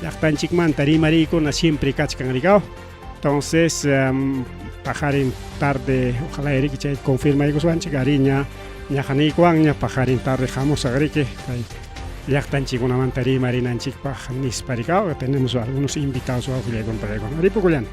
llaqtanchikmanta rimariykuna siempre kachkan rikaw entonces paqarin tarde ojalá riki chay confirmaykuswanchik ariña ñaqaniykuwanña paqarin tarde hamusaq riki kay llaqtanchikkunamanta rimarinanchikpaq nispa rikaw tenemos algunos invitados wawqillaykuna pallaykuna ripukullani.